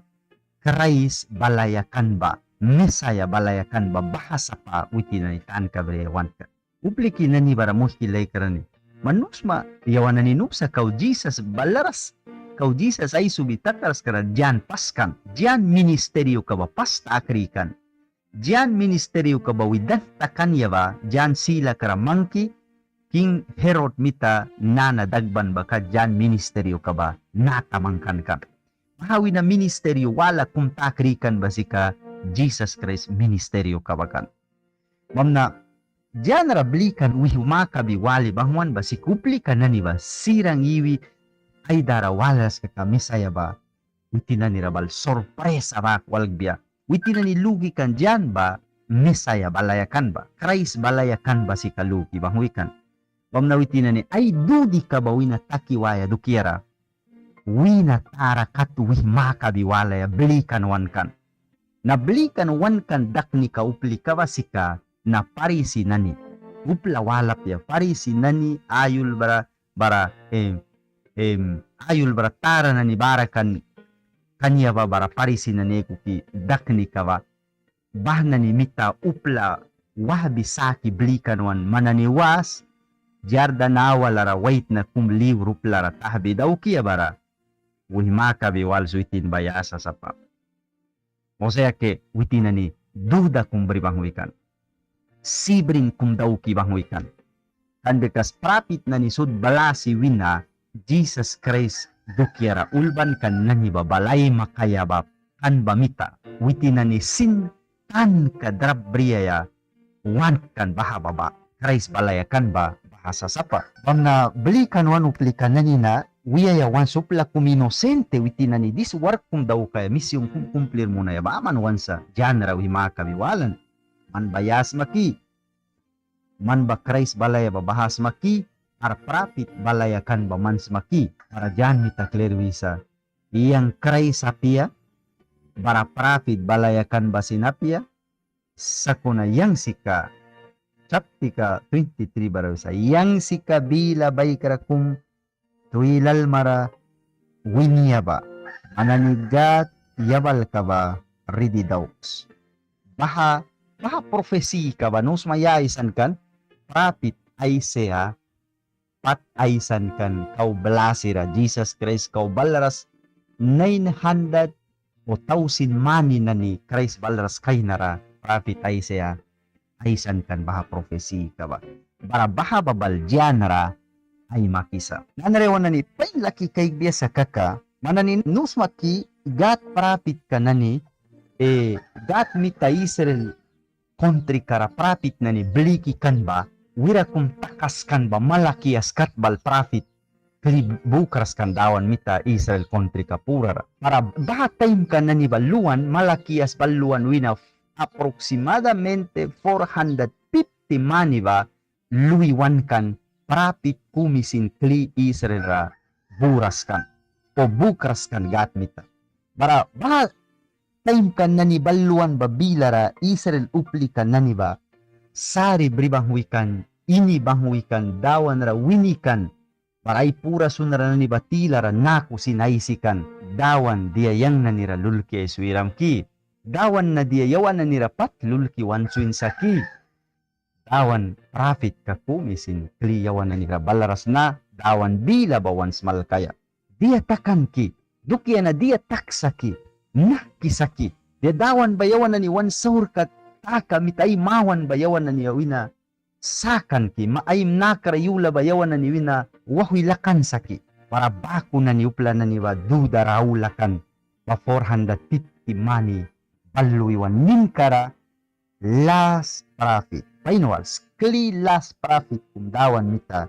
Kraist balaia kan ba, Mesaia balaia kan ba, baha sapa witin nani tanka briaia want kan. Upliki nani bara muihki laikra nani, man nusma yawan nani nu sa kau Jisas balaras, kau Jisas aisubi takarskara Jan paskan. Jan ministerioka ba pas ta krikan. Jan ministerioka ba wih dan takan ya ba Jan silakra mangki, king Herod mita nana dakban ba kat Jan ministerioka ba nata mangkan kan. Baha wina ministerio wala kum ta krikan ba sika Jisas Kraist ministerioka ba kan. Bamna Janra blikan wih makabi wali banghwan ba sika uplika nani ba sirang iwi ai dara walras kaka Mesaia ba, witin nanira bal sorpresa baku walkbia. Witin nani luki kan Jan ba Mesaia balaia kan ba, Kraist balaia kan ba sika luki banghwi kan. Bamna witin nani ai dudika ba wina taki waia dukiara wina tara kat wih makabi walaia blikan wan kan. Na blikan wan kan daknika uplika ba sika na Parisi nani. Upla wala apia, Parisi nani aiulbra bara, em, em, aiulbra tara nani bara kan, kan ya ba bara Parisi nani aikuki daknika ba. Baha nani mita upla wahbi saki blikan wan man nani was, Jardan awalara waitna kum liur uplara tahbi daukia bara wih makabi wals witin ba ya sa sapa. O sea que witin nani duda kum bri banghwi kan. Sibrin kum dauki banghwi kan. Kan bikas prapit nani sut blasi wina Jisas Kraist dukiara ulbanka nani ba bal aimakaia ba kan ba mita, witin nani sin tanka drap briaia want kan baha ba, ba Kraist balaia kan ba baha sa sapa. Bamna blikan wan uplika nani na wiaia want sa upla kum inocente witin nani dis wark kum daukaia, misión kum cumplir munaia baman want sa. Jan ra wih makabi walan: Man ba ya sma ki? Man ba Kraist balaia ba baha sma ki? Ar prapit balaia kan ba man sma ki? Bara Jan mita klir wisa: Yang Kraist apia, bara prapit balaia kan ba sin apia. Sakuna yang sika, chaptika twenty-three bara wisa: Yang sika bila baikra kum twi lalmara winia ba, man nani Gâd yabalka ba ridi dauks. Baha, baha profesika ba nu sma ya aisan kan? Prapit Aisaya pat aisan kan kau blasira Jisas Kraist kau balras nine hundred o thousand mani nani Kraist balras kainara prapit Aisaya aisan kan baha profesika ba. Bara baha ba bal Jan ra aimakisa. Nanara yawan nani pain laki kaikbia sa kaka, man nani nu sma ki Gâd prapitka nani, e, Gâd mita Israel kontrika ra prapit nani bliki kan ba, wira kum takaskan ba Malakias kat bal prapit kli bukras kan Dawan mita Israel kontrika purara. Bara baha taimka nani ba luan, Malakias bal luan wina aproximadamente four hundred fifty mani ba lui wan kan prapit kumi sin kli Israel ra buras kan o bukras kan Gâd mita. Bara baha taimka nani bal luan ba bilara Israel uplika nani ba sari bri banghwi kan, ini banghwi kan, Dawan ra wini kan. Bara ai pura sunra nani ba tilara naku sin aisi kan: Dawan, dia yang nani ra lulki ai swiram ki? Dawan na dia yawan nani ra pat lulki wan swin sa ki? Dawan prapitka kumi sin kli yawan nani ra balras na Dawan bila ba wan smalkaia. Dia takan ki? Dukia na dia taksa ki? Nahki sa ki? Dia Dawan ba yawan nani wan saurka taka mita ai mawan ba yawan nani wina sakan ki? Ma ai nakra yula ba yawan nani wina wauhwi lakan sa ki? Bara baku nani upla nani ba duda ra aula kan ba four hundred fifty mani bal lui wan ninkara las prapit, pain wals, kli las prapit kum Dawan mita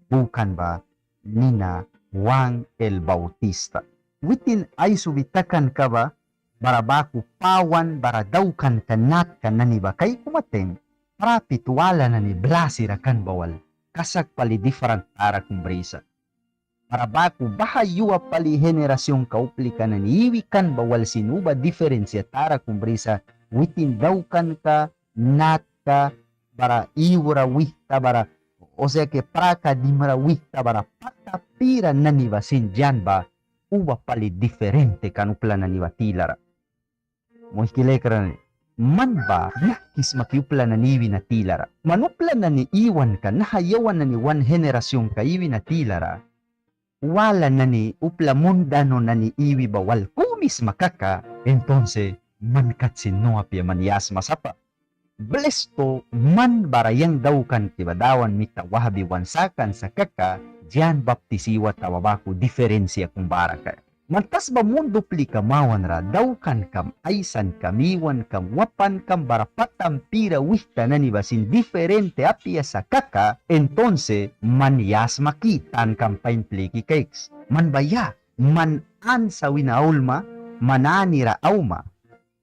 bukan ba nina Juan el Bautista. Witin aisubi takanka ba, bara baku pawan bara daukanka natka nani ba kaikuma taim, prapit wala nani blasira kan ba wal kasak pali diferent tara kum brisa. Bara baku baha yua pali generaciónka uplika nani iwi kan ba wal sin uba diferencia tara kum brisa witin daukanka natka bara iwra wihta bara, o sea que praka dimra wihta bara pata pira nani ba sin Jan ba uba pali diferente kan upla nani ba tilara. Muihki laikra nani, man ba nahki sma ki upla nani iwi na tilara? Man upla nani iwanka naha yawan nani wan generaciónka iwi na tilara wala nani upla mundano nani iwi ba wal kumi sma kaka, entonces man kat sin nu apia, man ya sma sapa. Blesto man bara yang daukanki ba Dawan mita wahbi wan sakan sa kaka, Jan Baptis iwata ba baku diferencia kum bara kaia. Man tasba mundu uplika mawanra daukankam, aisankam, iwankam, wapankam bara patam pira wihta nani ba sin diferente apia sa kaka, entonces man ya sma ki? Tankam pain pliki kaiks. Man ba ya, man ansa wina aulma, man anira auma.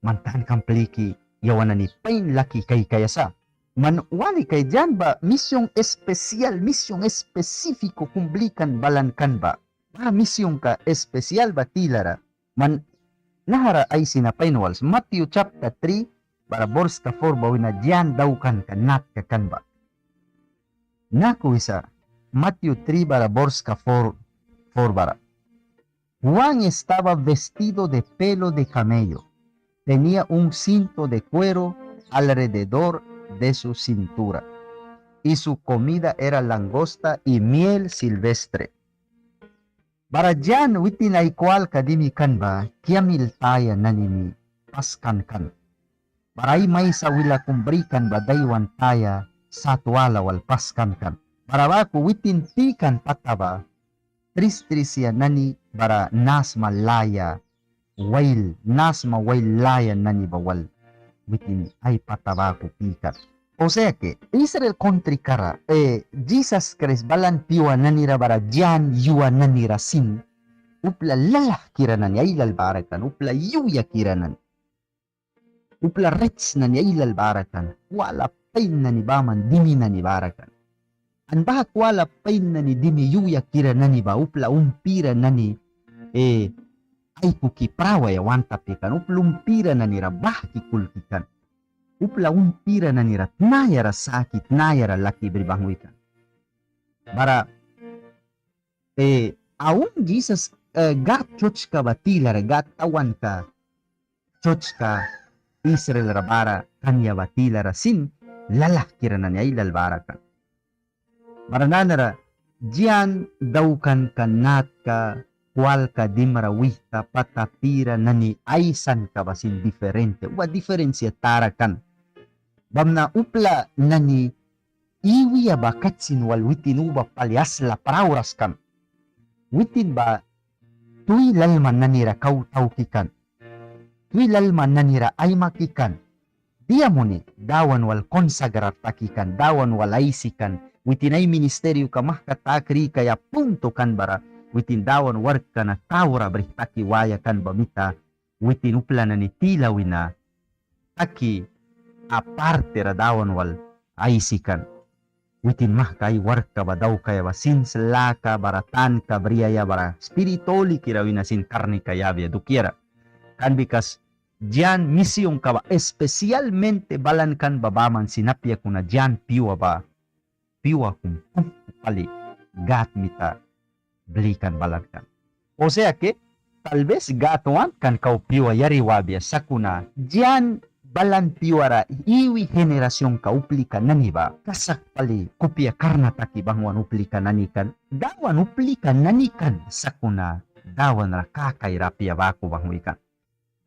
Man tankam pliki yawan nani pain laki kaikaia sa. Man wali kaia Jan ba misión especial, misión específico kum blikan balan kan ba. Baha misionka especial ba tilara man nahara aisina pain wals. Matthew chapter three bara borska four ba wina Jan daukanka natka kan ba. Naku wisa Matthew three bara borska four, four bara. Juan estaba vestido de pelo de camello, tenía un cinto de cuero alrededor de su cintura, y su comida era langosta y miel silvestre. Bara Jan witin ai kwalka dimi kan ba kiamil taya nani ni paskan kan. Bara ai maisa wila kum brikan ba daiwan taya sat wala wal paskan kan. Bara baku witin pikan pata ba tristrisia nani bara nasma laya wail, nasma wail laya nani ba wal witin ai pata baku pikan. O sea que Israel kontrikara, eh, Jisas Kraist balan pyua nanira bara Jan yua nanira sin upla lalahkira nani ailal bara kan, upla yuyakira nani, upla rits nani ailal bara kan, kwala pain nani baman dimi nani bara kan. An baha kwala pain nani dimi yuyakira nani ba upla umpira nani, eh, aikuki prawaia want apia kan, upla umpira nanira bahki kulki kan, upla umpira nanira tnayara saki, tnayara laki bri banghwi kan. Bara, eh, aun Jisas, eh, Gâd sertska ba tilara, Gâd tawanka sertska Israel ra bara kan ya ba tilara sin lalahkira nani ailal bara kan. Bara nanara Jan daukanka natka kwalka dimra wihta pata pira nani aisanka ba sin diferente, uba diferencia tara kan. Bamna upla nani iwi ya ba kat sin wal witin uba pali asla prauras kan. Witin ba twi lalma nanira kau tauki kan. Twi lalma nanira aimaki kan. Dia muni Dawan wal konsagrar taki kan, Dawan wal aisi kan. Witin ai ministerioka mahka ta krikaia punto kan bara witin Dawan warkka na taura brih taki waia kan ba mita witin upla nani tila wina taki aparte ra Dawan wal aisi kan. Witin mahka ai warkka ba daukaia ba sin laka bara tanka briaia bara spirit hulikira wina sin karnika yabia dukiara. Kan bikas Jan misionka ba especialmente balan kan ba baman sin apia, kuna Jan pyua ba pyua kum kumku pali Gâd mita blikan balan kan. O sea que tal vez Gâd want kan kau pyua yari wabia, sakuna Jan balan pyuara iwi generacionka uplika nani ba kasak pali kupia karna taki banghwan uplika nani kan, Dawan uplika nani kan, sakuna Dawan ra kakaira apia baku banghwi kan.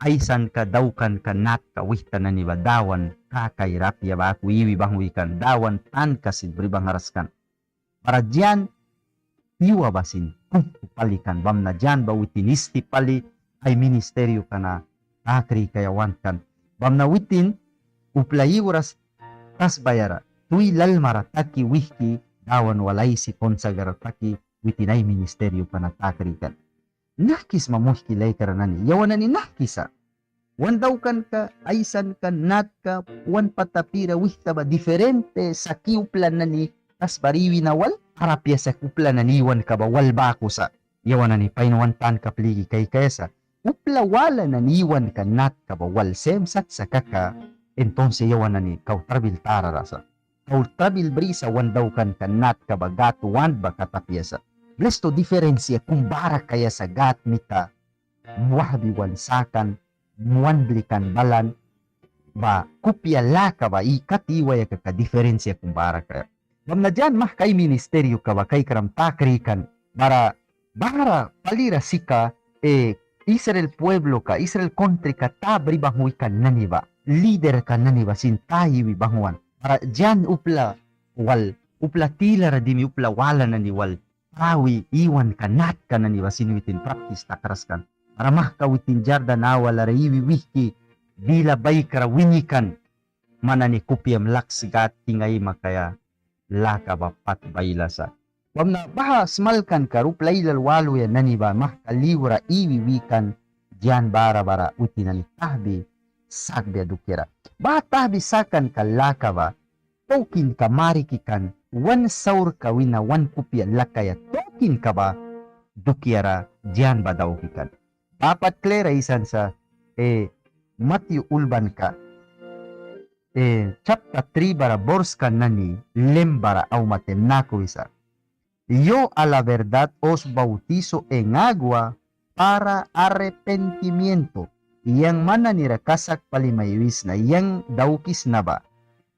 Aisanka daukanka natka wihta nani ba Dawan kakaira apia baku iwi banghwi kan, Dawan tanka sin bri banghras kan. Bara Jan pyua ba sin kumku pali kan, bamna Jan ba witin isti pali ai ministerioka na ta krikaia want kan. Bamna witin upla iwras tasbaiara twi lalmara taki wihki Dawan wal aisi konsagrar taki witin ai ministerioka na ta krikan. Nahki sma muihki laikra nani, yawan nani nahki sa. Wan daukanka, aisanka, natka, wan pata pira wihta ba diferente sa ki upla nani tasbara iwi na wal, bara apia sa ki upla nani iwanka ba wal baku sa. Yawan nani pain wan tanka pliki kaikaia sa. Upla wala nani iwanka natka ba wal sem sat sa kaka, entonces yawan nani kau trabil tara ra sa. Kau trabil brisa wan daukanka natka ba Gâd want ba kat apia sa. Blestu diferencia kum bara kaia sa Gâd mita wahbi wan sakan, wan blikan balan ba kupia laka ba i kat iwaia kaka diferencia kum bara kaia. Bamna Jan mahka ai ministerioka ba kaikram ta krikan, bara bahara palira sika, eh, Israel puebloka, Israel kontrika ta bri banghwi kan nani ba, liderka nani ba sin ta iwi banghwan. Bara Jan upla wal, upla tilara dimi upla wala nani wal prawi iwanka natka nani ba sin witin praktis takras kan. Bara mahka witin Jardan awalara iwi wihki bila baikra wini kan. Man nani kupiam laks Gâd king aimakaia laka ba pat baila sa. Bamna baha smalkanka ra upla ailal waluya nani ba mahka liura iwi wi kan Jan bara bara witin nani tahbi sakbia dukiara. Baha tahbi sakanka laka ba taukinka mariki kan, wan saurka wina wan kupia lakaia taukinka ba dukiara Jan ba dauki kan. Baha pat klir aisan sa, eh, Matyu ulbanka, eh, chapta tri bara borska nani lem bara auma taim naku wisa: Yo a la verdad os bautizo en agua para arrepentimiento. Yang man nanira kasak pali mai wisna, yang daukisna ba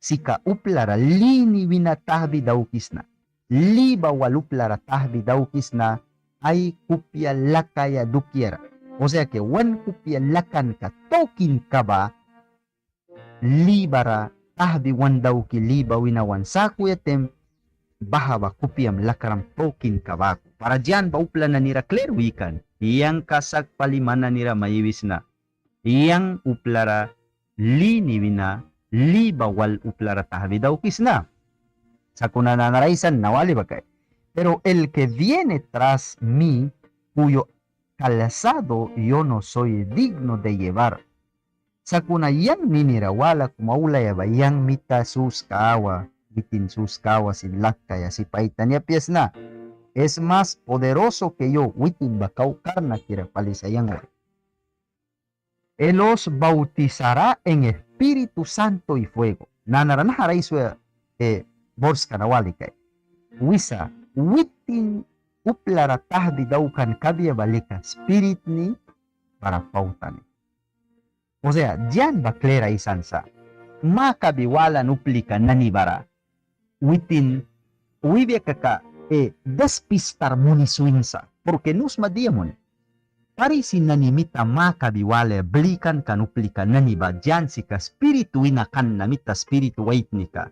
sika uplara li ni wina tahbi daukisna. Li ba wal uplara tahbi daukisna ai kupia lakaia dukiara. O sea que wan kupia lakanka taukinka ba li bara tahbi wan dauki li ba wina wan sakuya taim, baha ba kupiam lakram taukinka baku. Bara Jan ba upla nanira klir wikan: Yang kasak pali man nanira mai wisna, yang uplara li ni wina li ba wal uplara tahbi daukisna. Sakuna nanara aisan na wali ba kaia: Pero el que viene tras mí, cuyo calzado yo no soy digno de llevar. Sakuna yang ninira wala kum aulaia ba, yang mita suska awa, witin suska awa sin lakaia sip aitani apia sna. Es más poderoso que yo, witin ba kau karnakira pali sa yang wal. Él os bautizará en Espíritu Santo y fuego. Nanara nahara aiswaia, eh, borska na wali kaia. Wisa, witin uplara tahbi daukan kabia ba lika Spirit ni bara pauta ni. O sea, Jan ba klir aisan sa, makabi walan uplika nani bara witin wibia kaka, eh, despistar muni swin sa. Porque nu sma dia muni, Parisi nani mita makabi walaia blikan kan uplika nani ba, Jan sika Spirit wina kan na mita, Spirit waitnika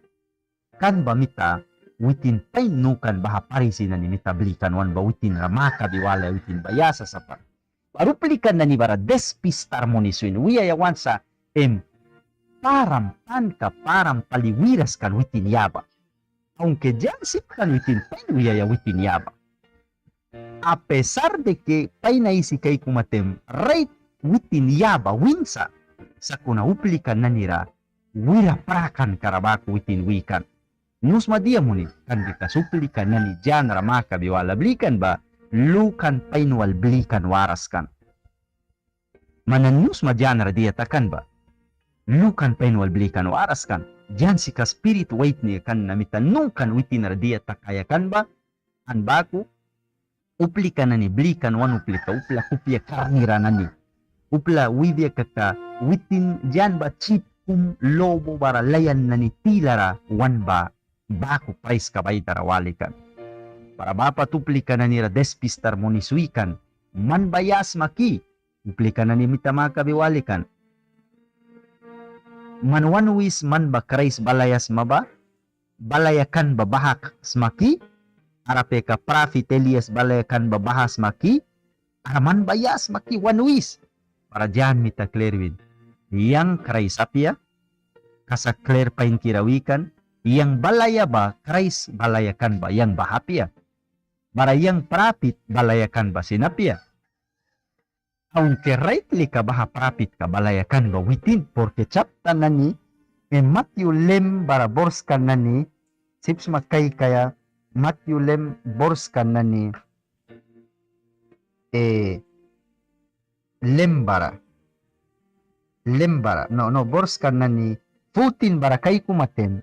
kan ba mita witin pain nu kan baha Parisi nani mita blikan wan ba witin ra makabi walaia witin ba ya sa sapa. Bara uplika nani bara despistar muni swin, wiaia want sa, em, param tanka, param pali wiras kan witin ya ba. Aunque Jan sip kan witin pain wiaia witin ya ba. A pesar de que pain aisi kaikuma taim rait witin ya ba win sa, sakuna uplika nanira wira prakanka ra baku witin wi kan. Nu sma dia muni, kan bikas uplika nani Jan ra makabi wala blikan ba lukan pain wal blikan waras kan. Man nani nu sma Jan ra dia takan ba lukan pain wal blikan waras kan. Jan sika Spirit waitnika kan na mita nu kan witin ra dia takaia kan ba, an baku uplika nani blikan wan uplika, upla kupia karnira nani, upla wibia kaka witin Jan ba syip kum lobo bara layan nani tilara wan ba baku praiska ba aitara wali kan. Bara ba pat uplika nanira despistar muni swi kan. Man ba ya sma ki? Uplika nani mita makabi wali kan. Man wan wis man ba Kraist balaia sma ba, balaia kan ba baha sma ki? Ara peka prapit Elias balaia kan ba baha sma ki? Ara man ba ya sma ki wan wis? Bara Jan mita klir win, yang Kraist apia. Kasak klir painkira wi kan, yang balaia ba Kraist balaia kan ba yang baha apia. Bara yang prapit balaia kan ba sin apia. Aunque rait lika baha prapitka balaia kan ba witin, porque chapta nani, eh, Matyu lem bara borska nani, sip sma kaikaia, Matyu lem borska nani, eh, lem bara, lem bara, no, no, borska nani fourteen bara kaikuma taim,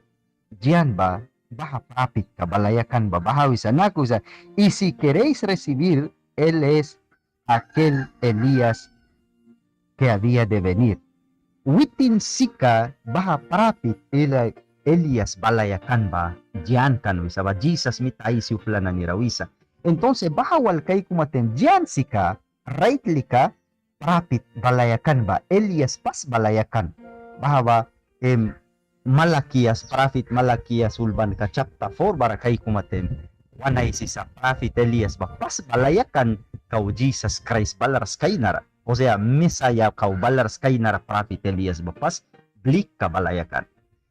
Jan ba baha prapitka balaia kan ba baha wisa, naku wisa: Y si queréis recibir, él es aquel Elías que había de venir. Witin sika baha prapit Eli-, Elias balaia kan ba Jan kan wisa ba Jisas mita aisi upla nanira wisa. Entonces baha wal kaikuma taim Jan sika rait lika prapit balaia kan ba, Elias pas balaia kan. Baha ba, em, Malakias, prapit Malakias ulbanka chapta four bara kaikuma taim wan aisisa prapit Elias ba pas balaia kan kau Jisas Kraist balras kainara. O sea, Mesaia kau balras kainara prapit Elias ba pas blikka balaia kan.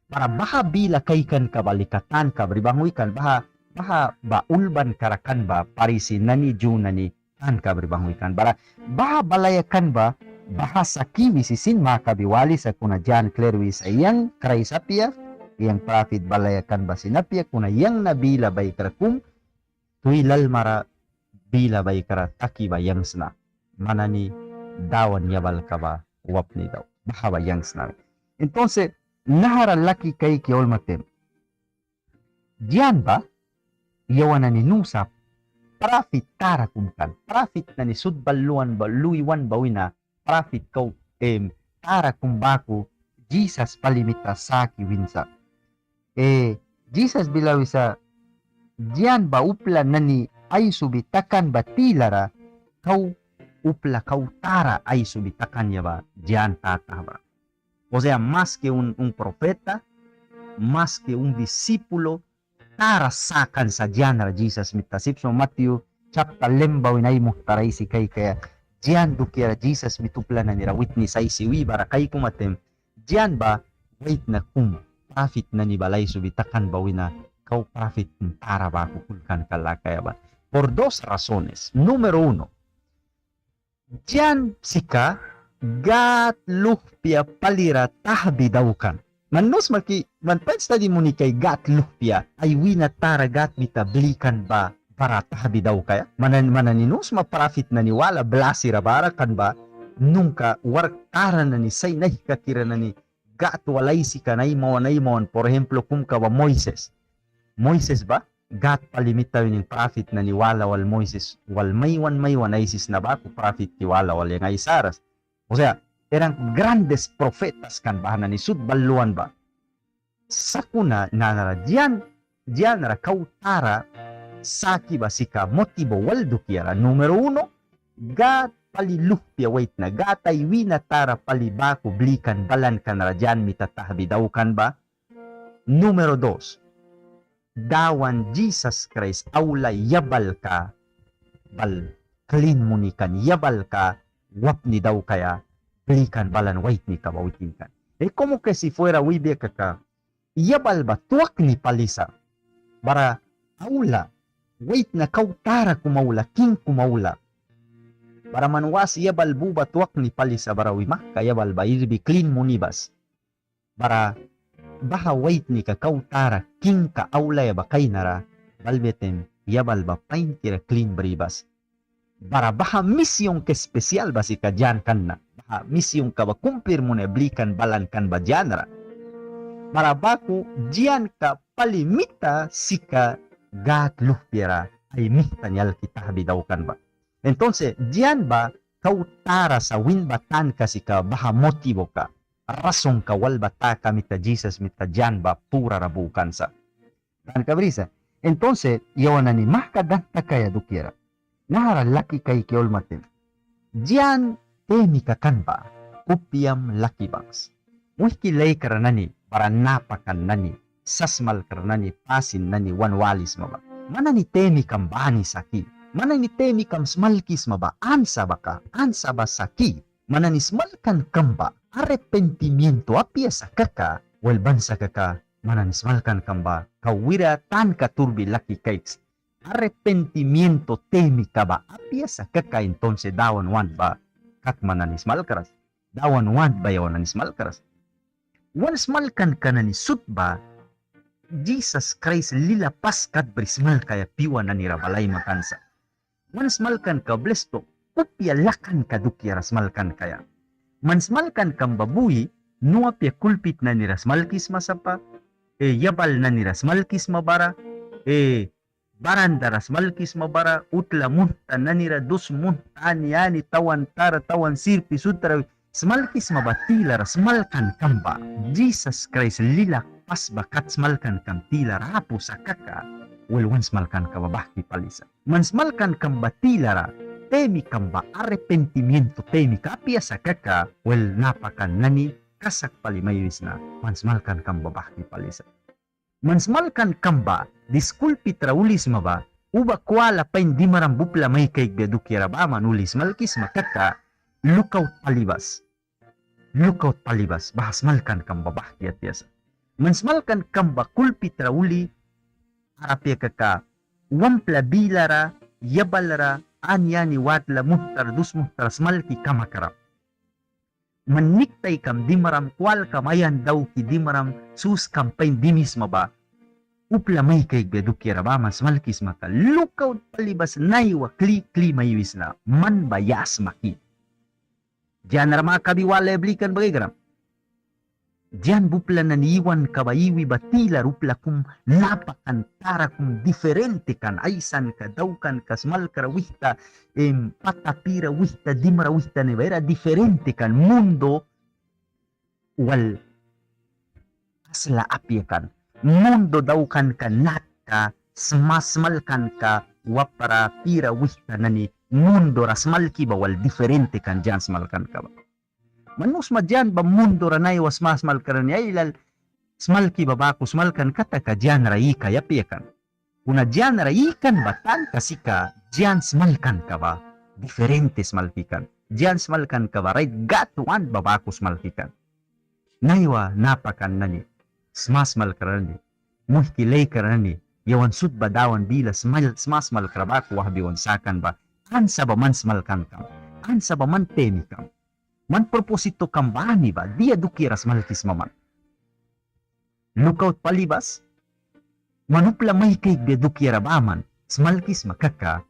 Bara baha bila kaikanka ba lika tanka bri banghwi kan, baha, baha ba ulbankara kan ba Parisi nani, Ju nani, tanka bri banghwi kan. Bara baha balaia kan ba baha sa ki wisi sin makabi wali, sakuna Jan klir wisa yang Kraist apia, yang prapit balaia kan ba sin apia, kuna yang na bila baikra kum twi lalmara bila baikra taki ba yang sna. Man nani Dawan yabalka ba wapni dau, baha ba yang sna. Entonces nahara laki kaiki aulma taim Jan ba yawan nani nu sa prapit tara kum kan. Prapit nani sut bal luan ba, lui wan ba wina prapit kau, em, tara kum baku Jisas pali mita saki win sa. Eh, Jisas bila wisa Jan ba upla nani aisubi takan ba tilara kau upla kau tara aisubi takan ya ba Jan tata ba. O sea, más que un, un profeta, más que un discípulo, tara sakan sa Jan ra Jisas mita. Sip sma Matyu chapta lem ba wina ai muhtara aisi kaikaia Jan dukiara Jisas mita upla nanira witnis aisi wi bara kaikuma taim Jan ba waitna kum prapit nani bal aisubi takan ba wina kau prapit kum tara baku kulkanka lakaia ba. Por dos razones. Número uno, Jan sika Gâd luhpia palira tahbi daukan. Man nu smalki, man pain stadi muni kaia Gâd luhpia, ai wîna tara Gâd mita blikan ba bara tahbi daukaia. Man nani, man nani nu sma prapit nani wala blasira bara kan ba, nunka wark tara nani, sain aihkakira nani, Gâd wal aisi kan aimawan aimawan, por ejemplo, kum ka ba Moisés. Moisés ba, Gâd pali mita wining prapit nani wala wal Moisés wal maiwan maiwan aisisna baku prapitki wala wal yang aisaras. O sea, eran grandes profetas kan baha nani sut bal luan ba. Sakuna nanara Jan, Jan ra kau tara saki ba sika motivo wal dukiara. Número uno, Gâd pali luhpia waitna, Gâd ai wîna tara pali baku blikan balan kan ra Jan mita tahbi daukan ba. Número dos, Dawan Jisas Kraist aula yabalka bal klin muni kan, yabalka wapni daukaia blikan balan waitnika ba witin kan. Es como que si fuera wibia kaka, yabal ba twakni pali sa. Bara aula, waitna kau tara kum aula, king kum aula. Bara man was yabal bu ba twakni pali sa, bara wi mahka yabal ba irbi klin muni bas. Bara baha waitnika kau tara kingka aulaia ba kainara, balbia taim yabal ba painkira klin bri bas. Bara baha misionka especial ba sika Jan kan na. Baha misionka ba cumplir munaia blikan balan kan ba Jan ra. Bara baku Janka pali mita sika Gâd luhpiara ai mihta ni alki tahbi daukan ba. Entonces, Jan ba kau tara sa win ba tanka sika baha motivoka, razonka wal ba taka mita Jisas mita Jan ba purara bukan sa. Tanka brisa. Entonces, yawan nani mahka dan takaia dukiara, nahara laki kaiki aulma taim, Jan temika kan ba kupiam laki bangs. Muihki laikra nani bara napakan nani, sasmalkra nani, pasin nani wan walisma ba. Man nani temikam bani saki. Man nani temikam smalkisma ba ansa ba ka, ansa ba saki. Man nani smalkankam ba arrepentimiento apia sa kaka, wel ban sa kaka, man nani smalkankam ba kau wira tanka turbi laki kaiks. Arrepentimiento temika ba apia sa kaka, entonces Dawan want ba kat man nani smalkras. Dawan want ba yawan nani smalkras. Wan smalkanka nani sut ba Jisas Kraist lila pas kat bri smalkaia pyua nanira bal aimakan sa. Wan smalkanka blesto kupia lakanka dukiara smalkankaia. Man smalkankam ba bui nu apia kulpit nanira smalkisma sapa, e, yabal nanira smalkisma bara, e, barandara smalkisma bara, utla munhta nanira, dus munhta ani ani tawan tara tawan sirpi sutra smalkisma ba tilara smalkankam ba Jisas Kraist lila pas ba kat smalkankam tilara apu sa kaka, wel wan smalkanka ba bahki pali sa. Man smalkankam ba tilara temikam ba arrepentimiento temika apia sa kaka, wel napakan nani kasak pali mai wisna, man smalkankam ba bahki pali sa. Man smalkankam ba dis kulpitra ulisma ba, uba kwala pain dimram ba upla mai kaikbia dukiara baman uli smalkisma kaka, lukaut pali bas. Lukaut pali bas, baha smalkankam ba bahki atia sa. Man smalkankam ba kulpitra uli, ara apia kaka, wampla bilara, yabalra, ani ani watla munhtara dus munhtara smalki kamakram. Man niktaikam dimram, kwalkam ayan dauki dimram, suskam pain dimisma ba, upla mai kaikbia dukiara baman smalkisma kaka, lukaut pali bas, naiwa kli kli mai wisna, man ba ya sma ki. Jan ra makabi walaia blikan ba kaikram. Jan ba upla nani iwanka ba iwi ba tilara upla kum napakan tara kum diferente kan, aisanka, daukanka, smalkra wihta, em, pata pira wihta, dimra wihta nani ba era diferente kan, mundo wal asla apia kan. Mundo daukanka natka sma smalkanka wapra pira wihta nani mundora smalki ba wal diferente kan Jan smalkanka ba. Man nu sma Jan ba mundora naiwa sma smalkra nani ailal smalki ba baku smalkan kata ka Jan ra ikaia apia kan. Kuna Jan ra ikan ba tanka sika Jan smalkanka ba diferente smalki kan. Jan smalkanka ba rait Gad want ba baku smalki kan. Naiwa napakan nani, smasmalkra nani, muihki laikra nani, yawan sut ba Dawan bila smasmalkra baku wahbi wan sakan ba, ansa ba man smalkankam, ansa ba man temikam, man propósitokam bani ba dia dukiara smalkisma man. Lukaut pali bas, man upla mai kaikbia dukiara baman smalkisma kaka,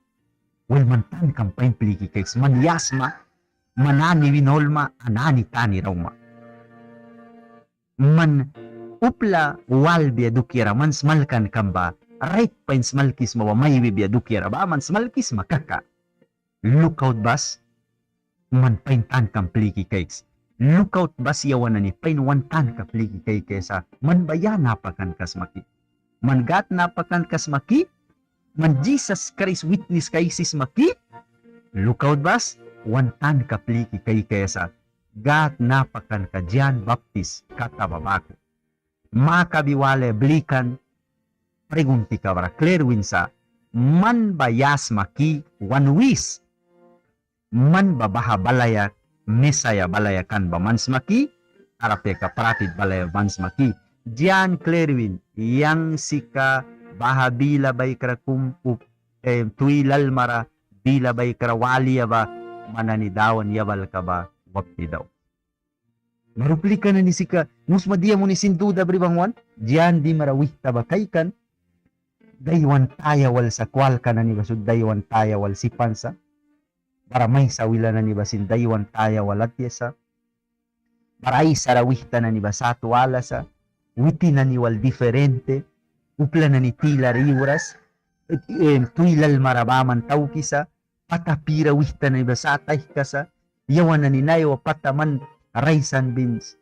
wel, man tankam pain pliki kaiks, man ya sma, man ani wina olma, an ani tanira auma. Man upla walbia dukiara man smalkankam ba, rait pain smalkisma ba, mai wibia dukiara baman smalkisma kaka, lukaut bas, man pain tankam pliki kaiks. Lukaut bas, yawan nani pain wan tanka pliki kaikaia sa, man ba ya napakanka sma ki. Man Gâd napakanka sma ki, man Jisas Kraist witniska aisisma ki. Lukaut bas, wan tanka pliki kaikaia sa, Gâd napakanka Jan Baptis kata ba baku. Makabi walaia blikan preguntika bara klir win sa, man ba ya sma ki wan wis. Man ba baha balaia, Mesaia balaia kan ba man sma ki, ar apia ka prapit balaia man sma ki. Jan klir win, yang sika baha bila baikra kum, twi lalmara bila baikra walia ba, man nani Dawan yabalka ba wapni dauki. Bara uplika nani sika, nusma dia muni sin duda bri banghwan, Jan dimara wihta ba kaikan, daiwan taya wal sa, kwalka nani ba sut daiwan taya wal sipan sa. Bara maisa wila nani ba sin daiwan taya wal atia sa. Bara aisara wihta nani ba sat wala sa, witin nani wal diferente, upla nani tilara iwras, twi lalmara baman taukisa, pata pira wihta nani ba sat aihkasa, yawan nani naiwa pata man raisan bins,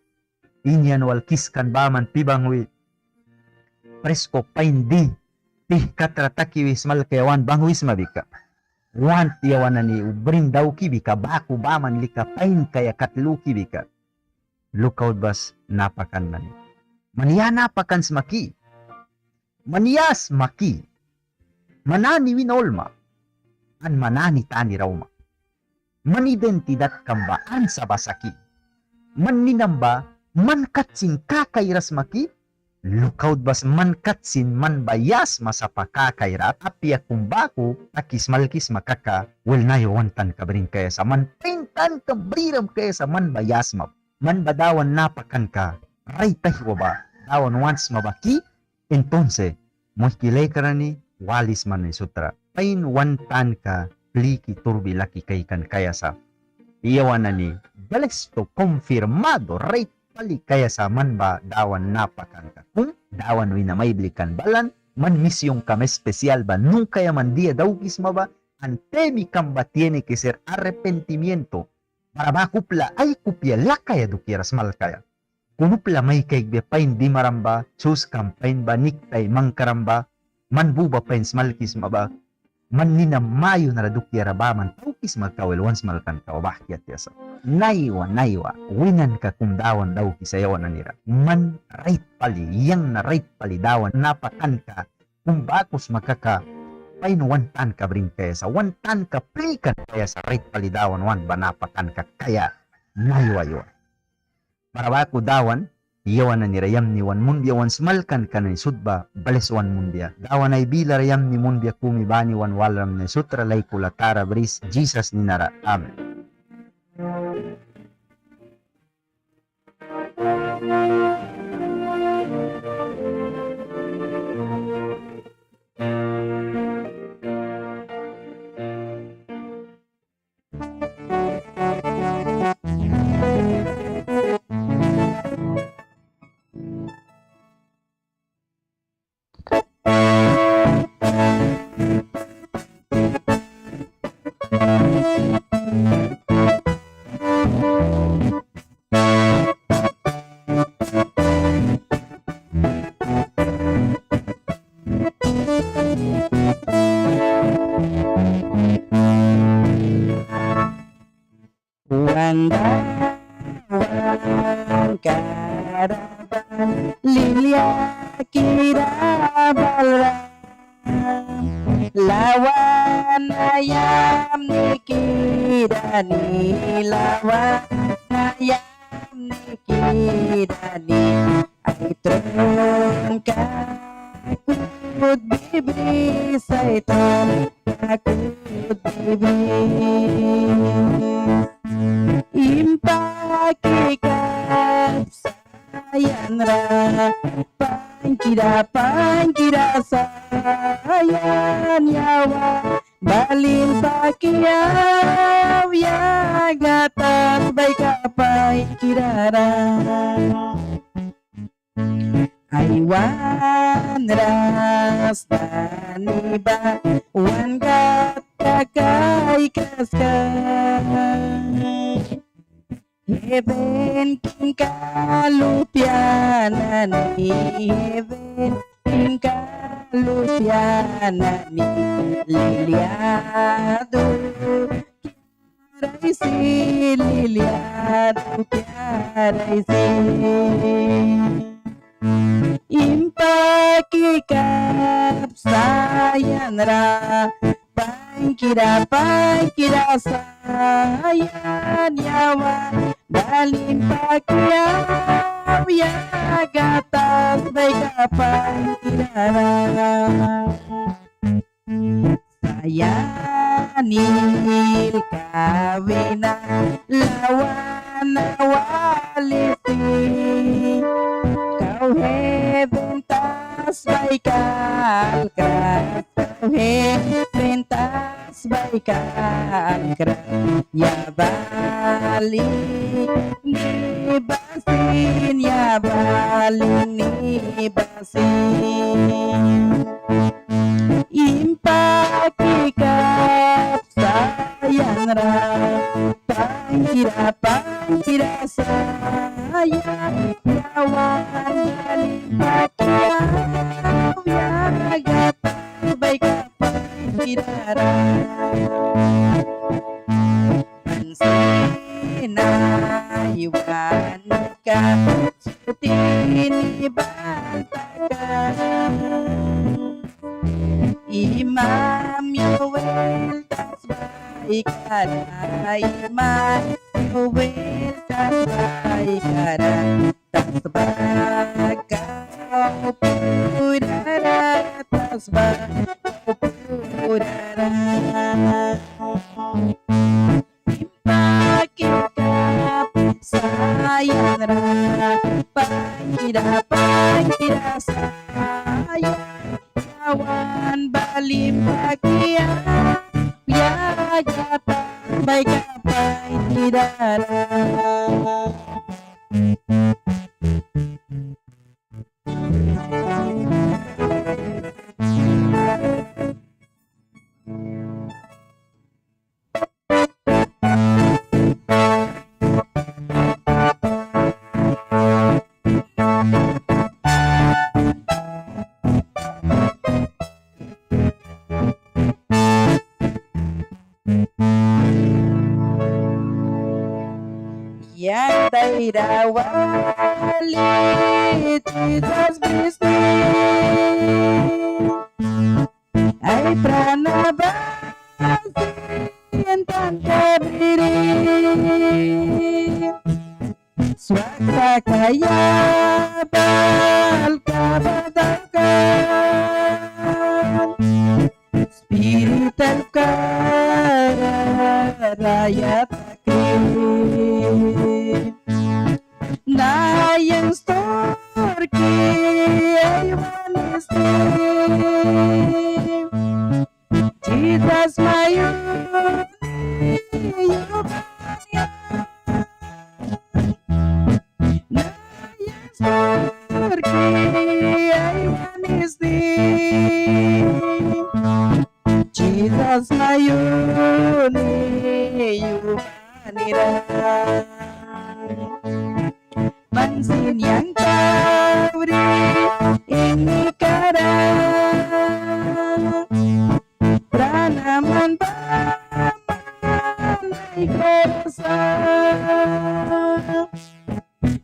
inyan wal kiskan baman pi banghwi, presko pain di, tih katra taki wi smalkaia want banghwisma bika. Want yawan nani brin dauki bika, baku baman lika pain kaia kat luki bika. Lukaut bas napakan nani. Man ya napakan sma ki. Man ya sma ki. Man ani wina olma. An man ani tanira auma. Man identidadkam ba ansa ba sa ki. Man ninam ba man kat sin kakairas sma ki. Lukaut bas, man kat sin man ba ya sma sapa kakaira, apia kum baku taki smalkisma kaka, wel, naiwa wan tanka brin kaia sa, man pain tanka briram kaia sa man ba ya sma. Man ba Dawan napakanka rait aihwa ba Dawan want sma ba ki. Entonces, muihki laikra nani, walisma nani sutra, pain wan tanka pliki turbi laki kaikan kaia sa. Yawan nani blesto, confirmado, rait pali kaia sa man ba Dawan napakanka kum, Dawan wina mai blikan balan, man misionkam especial ba nu kaia, man dia daukisma ba, an temikam ba tiene que ser arrepentimiento. Bara baku upla ai kupia lakaia dukiara smalkaia. Kuna upla mai kaikbia pain dimaram ba, suskam pain ba, niktai mangkram ba, man bu ba pain smalkisma ba, man ninam mayunra dukiara baman taukisma kaka, wel, wan smalkanka ba bahki atia sa. Naiwa, naiwa winanka kum Dawan daukisa yawan nanira. Man rait pali, yang na rait pali Dawan napakanka kum baku sma kaka, pain wan tanka brin kaia sa, wan tanka plikan kaia sa, rait pali Dawan want ba napakanka kaia. Naiwa yua. Bara baku Dawan yawan nanira yamni wan munbia, wan smalkanka nani sut ba bles wan munbia. Dawan ai bilara yamni munbia kumi bani wan walram nani sutra, laikula tara bris Jisas ninara. Amen. Wan Dawan karaban, lilia kira balram, lawana yamni kira ni, lawana yamni kira ni ai tron kakut bibris, ai tron kakut bibris. Impaki kapsa Sayanra painkira, painkira Sayan yawan bal impaki auya ga tasbaika painkirara. Aiwanras nani ba wan kat kaikras ka. Heven kingka lupia nani, heven kingka lupia nani, lilia dukiara aisi, lilia dukiara aisi. Impaki kapsa Sayanra painkira, painkira Sayan yawan bal impaki auya ga tasbaika painkirara. Sayan ilka wina lawana walisi, kau heven tasbaika alkras, kau heven tasbaika alkras, ya bal ingri basin, ya bal ingri basin. Impaki kapsa Sayanra painkira, painkira Sayan yawan bal impaki auya ga tasbaika painkirara. Ban sin aiwanka sutini ban takan. Imam Yoel tasbaikara, Imam Yoel tasbaikara, tasba kau purara, tasba kau purara. Impaki kapsa Sayanra painkira, painkira Sayan yawan bal impaki auya ga tasbaika painkirara. Yang daira wali Jisas bristi, ai prana ba sin tanka briri. Swakta kaia bal ka ba daukan. Spirit Alkara raya takri. Na yang sturki aiwanisti. Jisas mayuni yubaya. Na yang sturki aiwanisti. Jisas mayuni yubanira. Ban sin yang tauri ingkara. Prana man baman ai kara sa.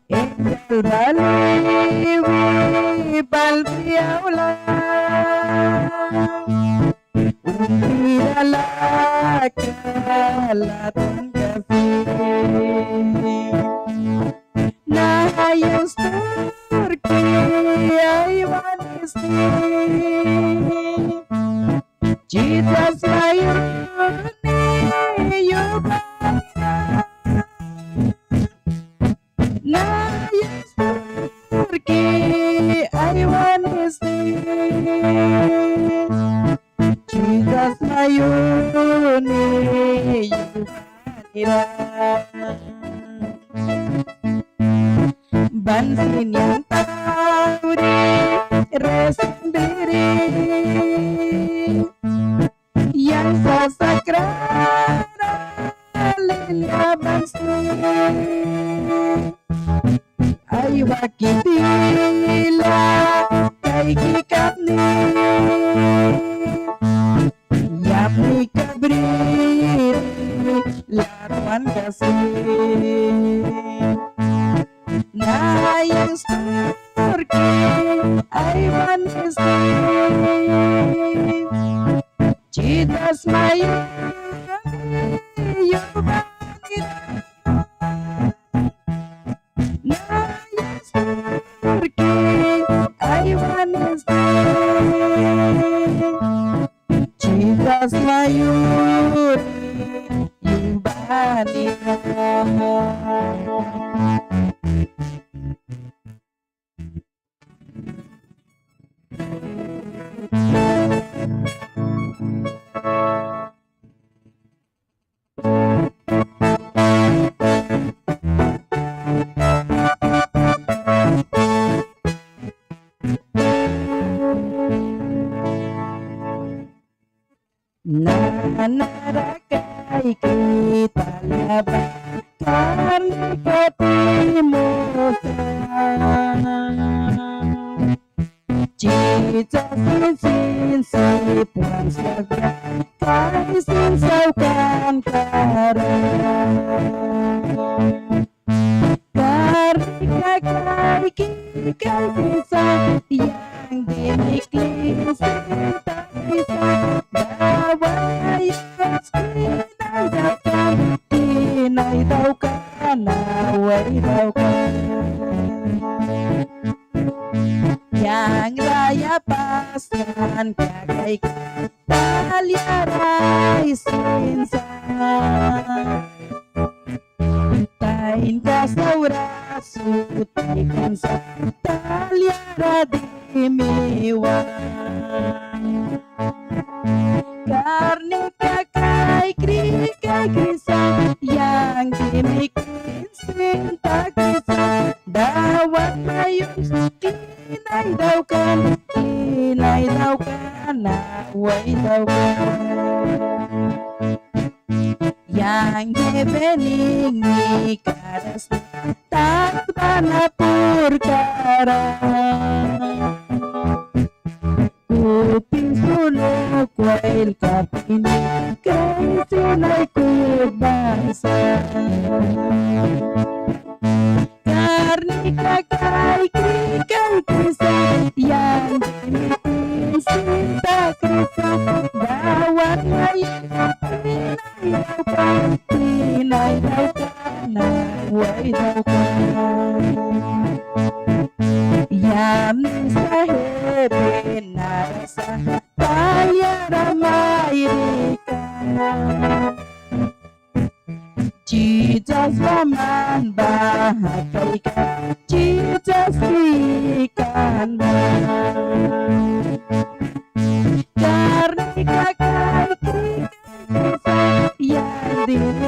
Injal bali wi bal bri aula. Umbira laka latan kasi. Na Jisas mayuni yu banira. Na yang sturki aiwan isti. Jisas mayuni yu banira. Ban sin yang tauri resin biri. Yang sasakra ra lilya ban sin. Ai waki bila kaiki kamni. Yamni kabriri latwan kasi. Na yang sturki aiwan isti. Jisas mayuni yu banira. Na yang sturki aiwan isti. Jisas mayuni yu banira. Nanara kaiki talia ba karnika timusa. Jisas sin sin sip wan saka kai sin sauhkan kara. Karnika kaiki kaikisa, yang dimikli sin takisa. Dawan na yang skin ai daukan, skin ai daukan, au ai daukan. Yang raya paskan kaiki talia ra aisin sa. Tainka saura sut aikan sa, talia ra dimi wan. Karnika kaikri kaikisa, yang dimikli sin takisa. Dawan mayuns skin ai daukan, skin ai daukan, au ai daukan. Yang heben ingnika ra sna tasba na purkara. Kupin suluk wail kapini, kai sin ai kut ba sa. Karnika kaikri kaikisa, yang dimikli sin takisa. Dawan mayuns skin ai daukan, skin ai daukan, au ai daukan. Yamni sa heben nara sa, talia ra mairika. Jisas ba man baha kaikan, Jisas ikan ba. Karnika kaikri kaikisa, yang dimikli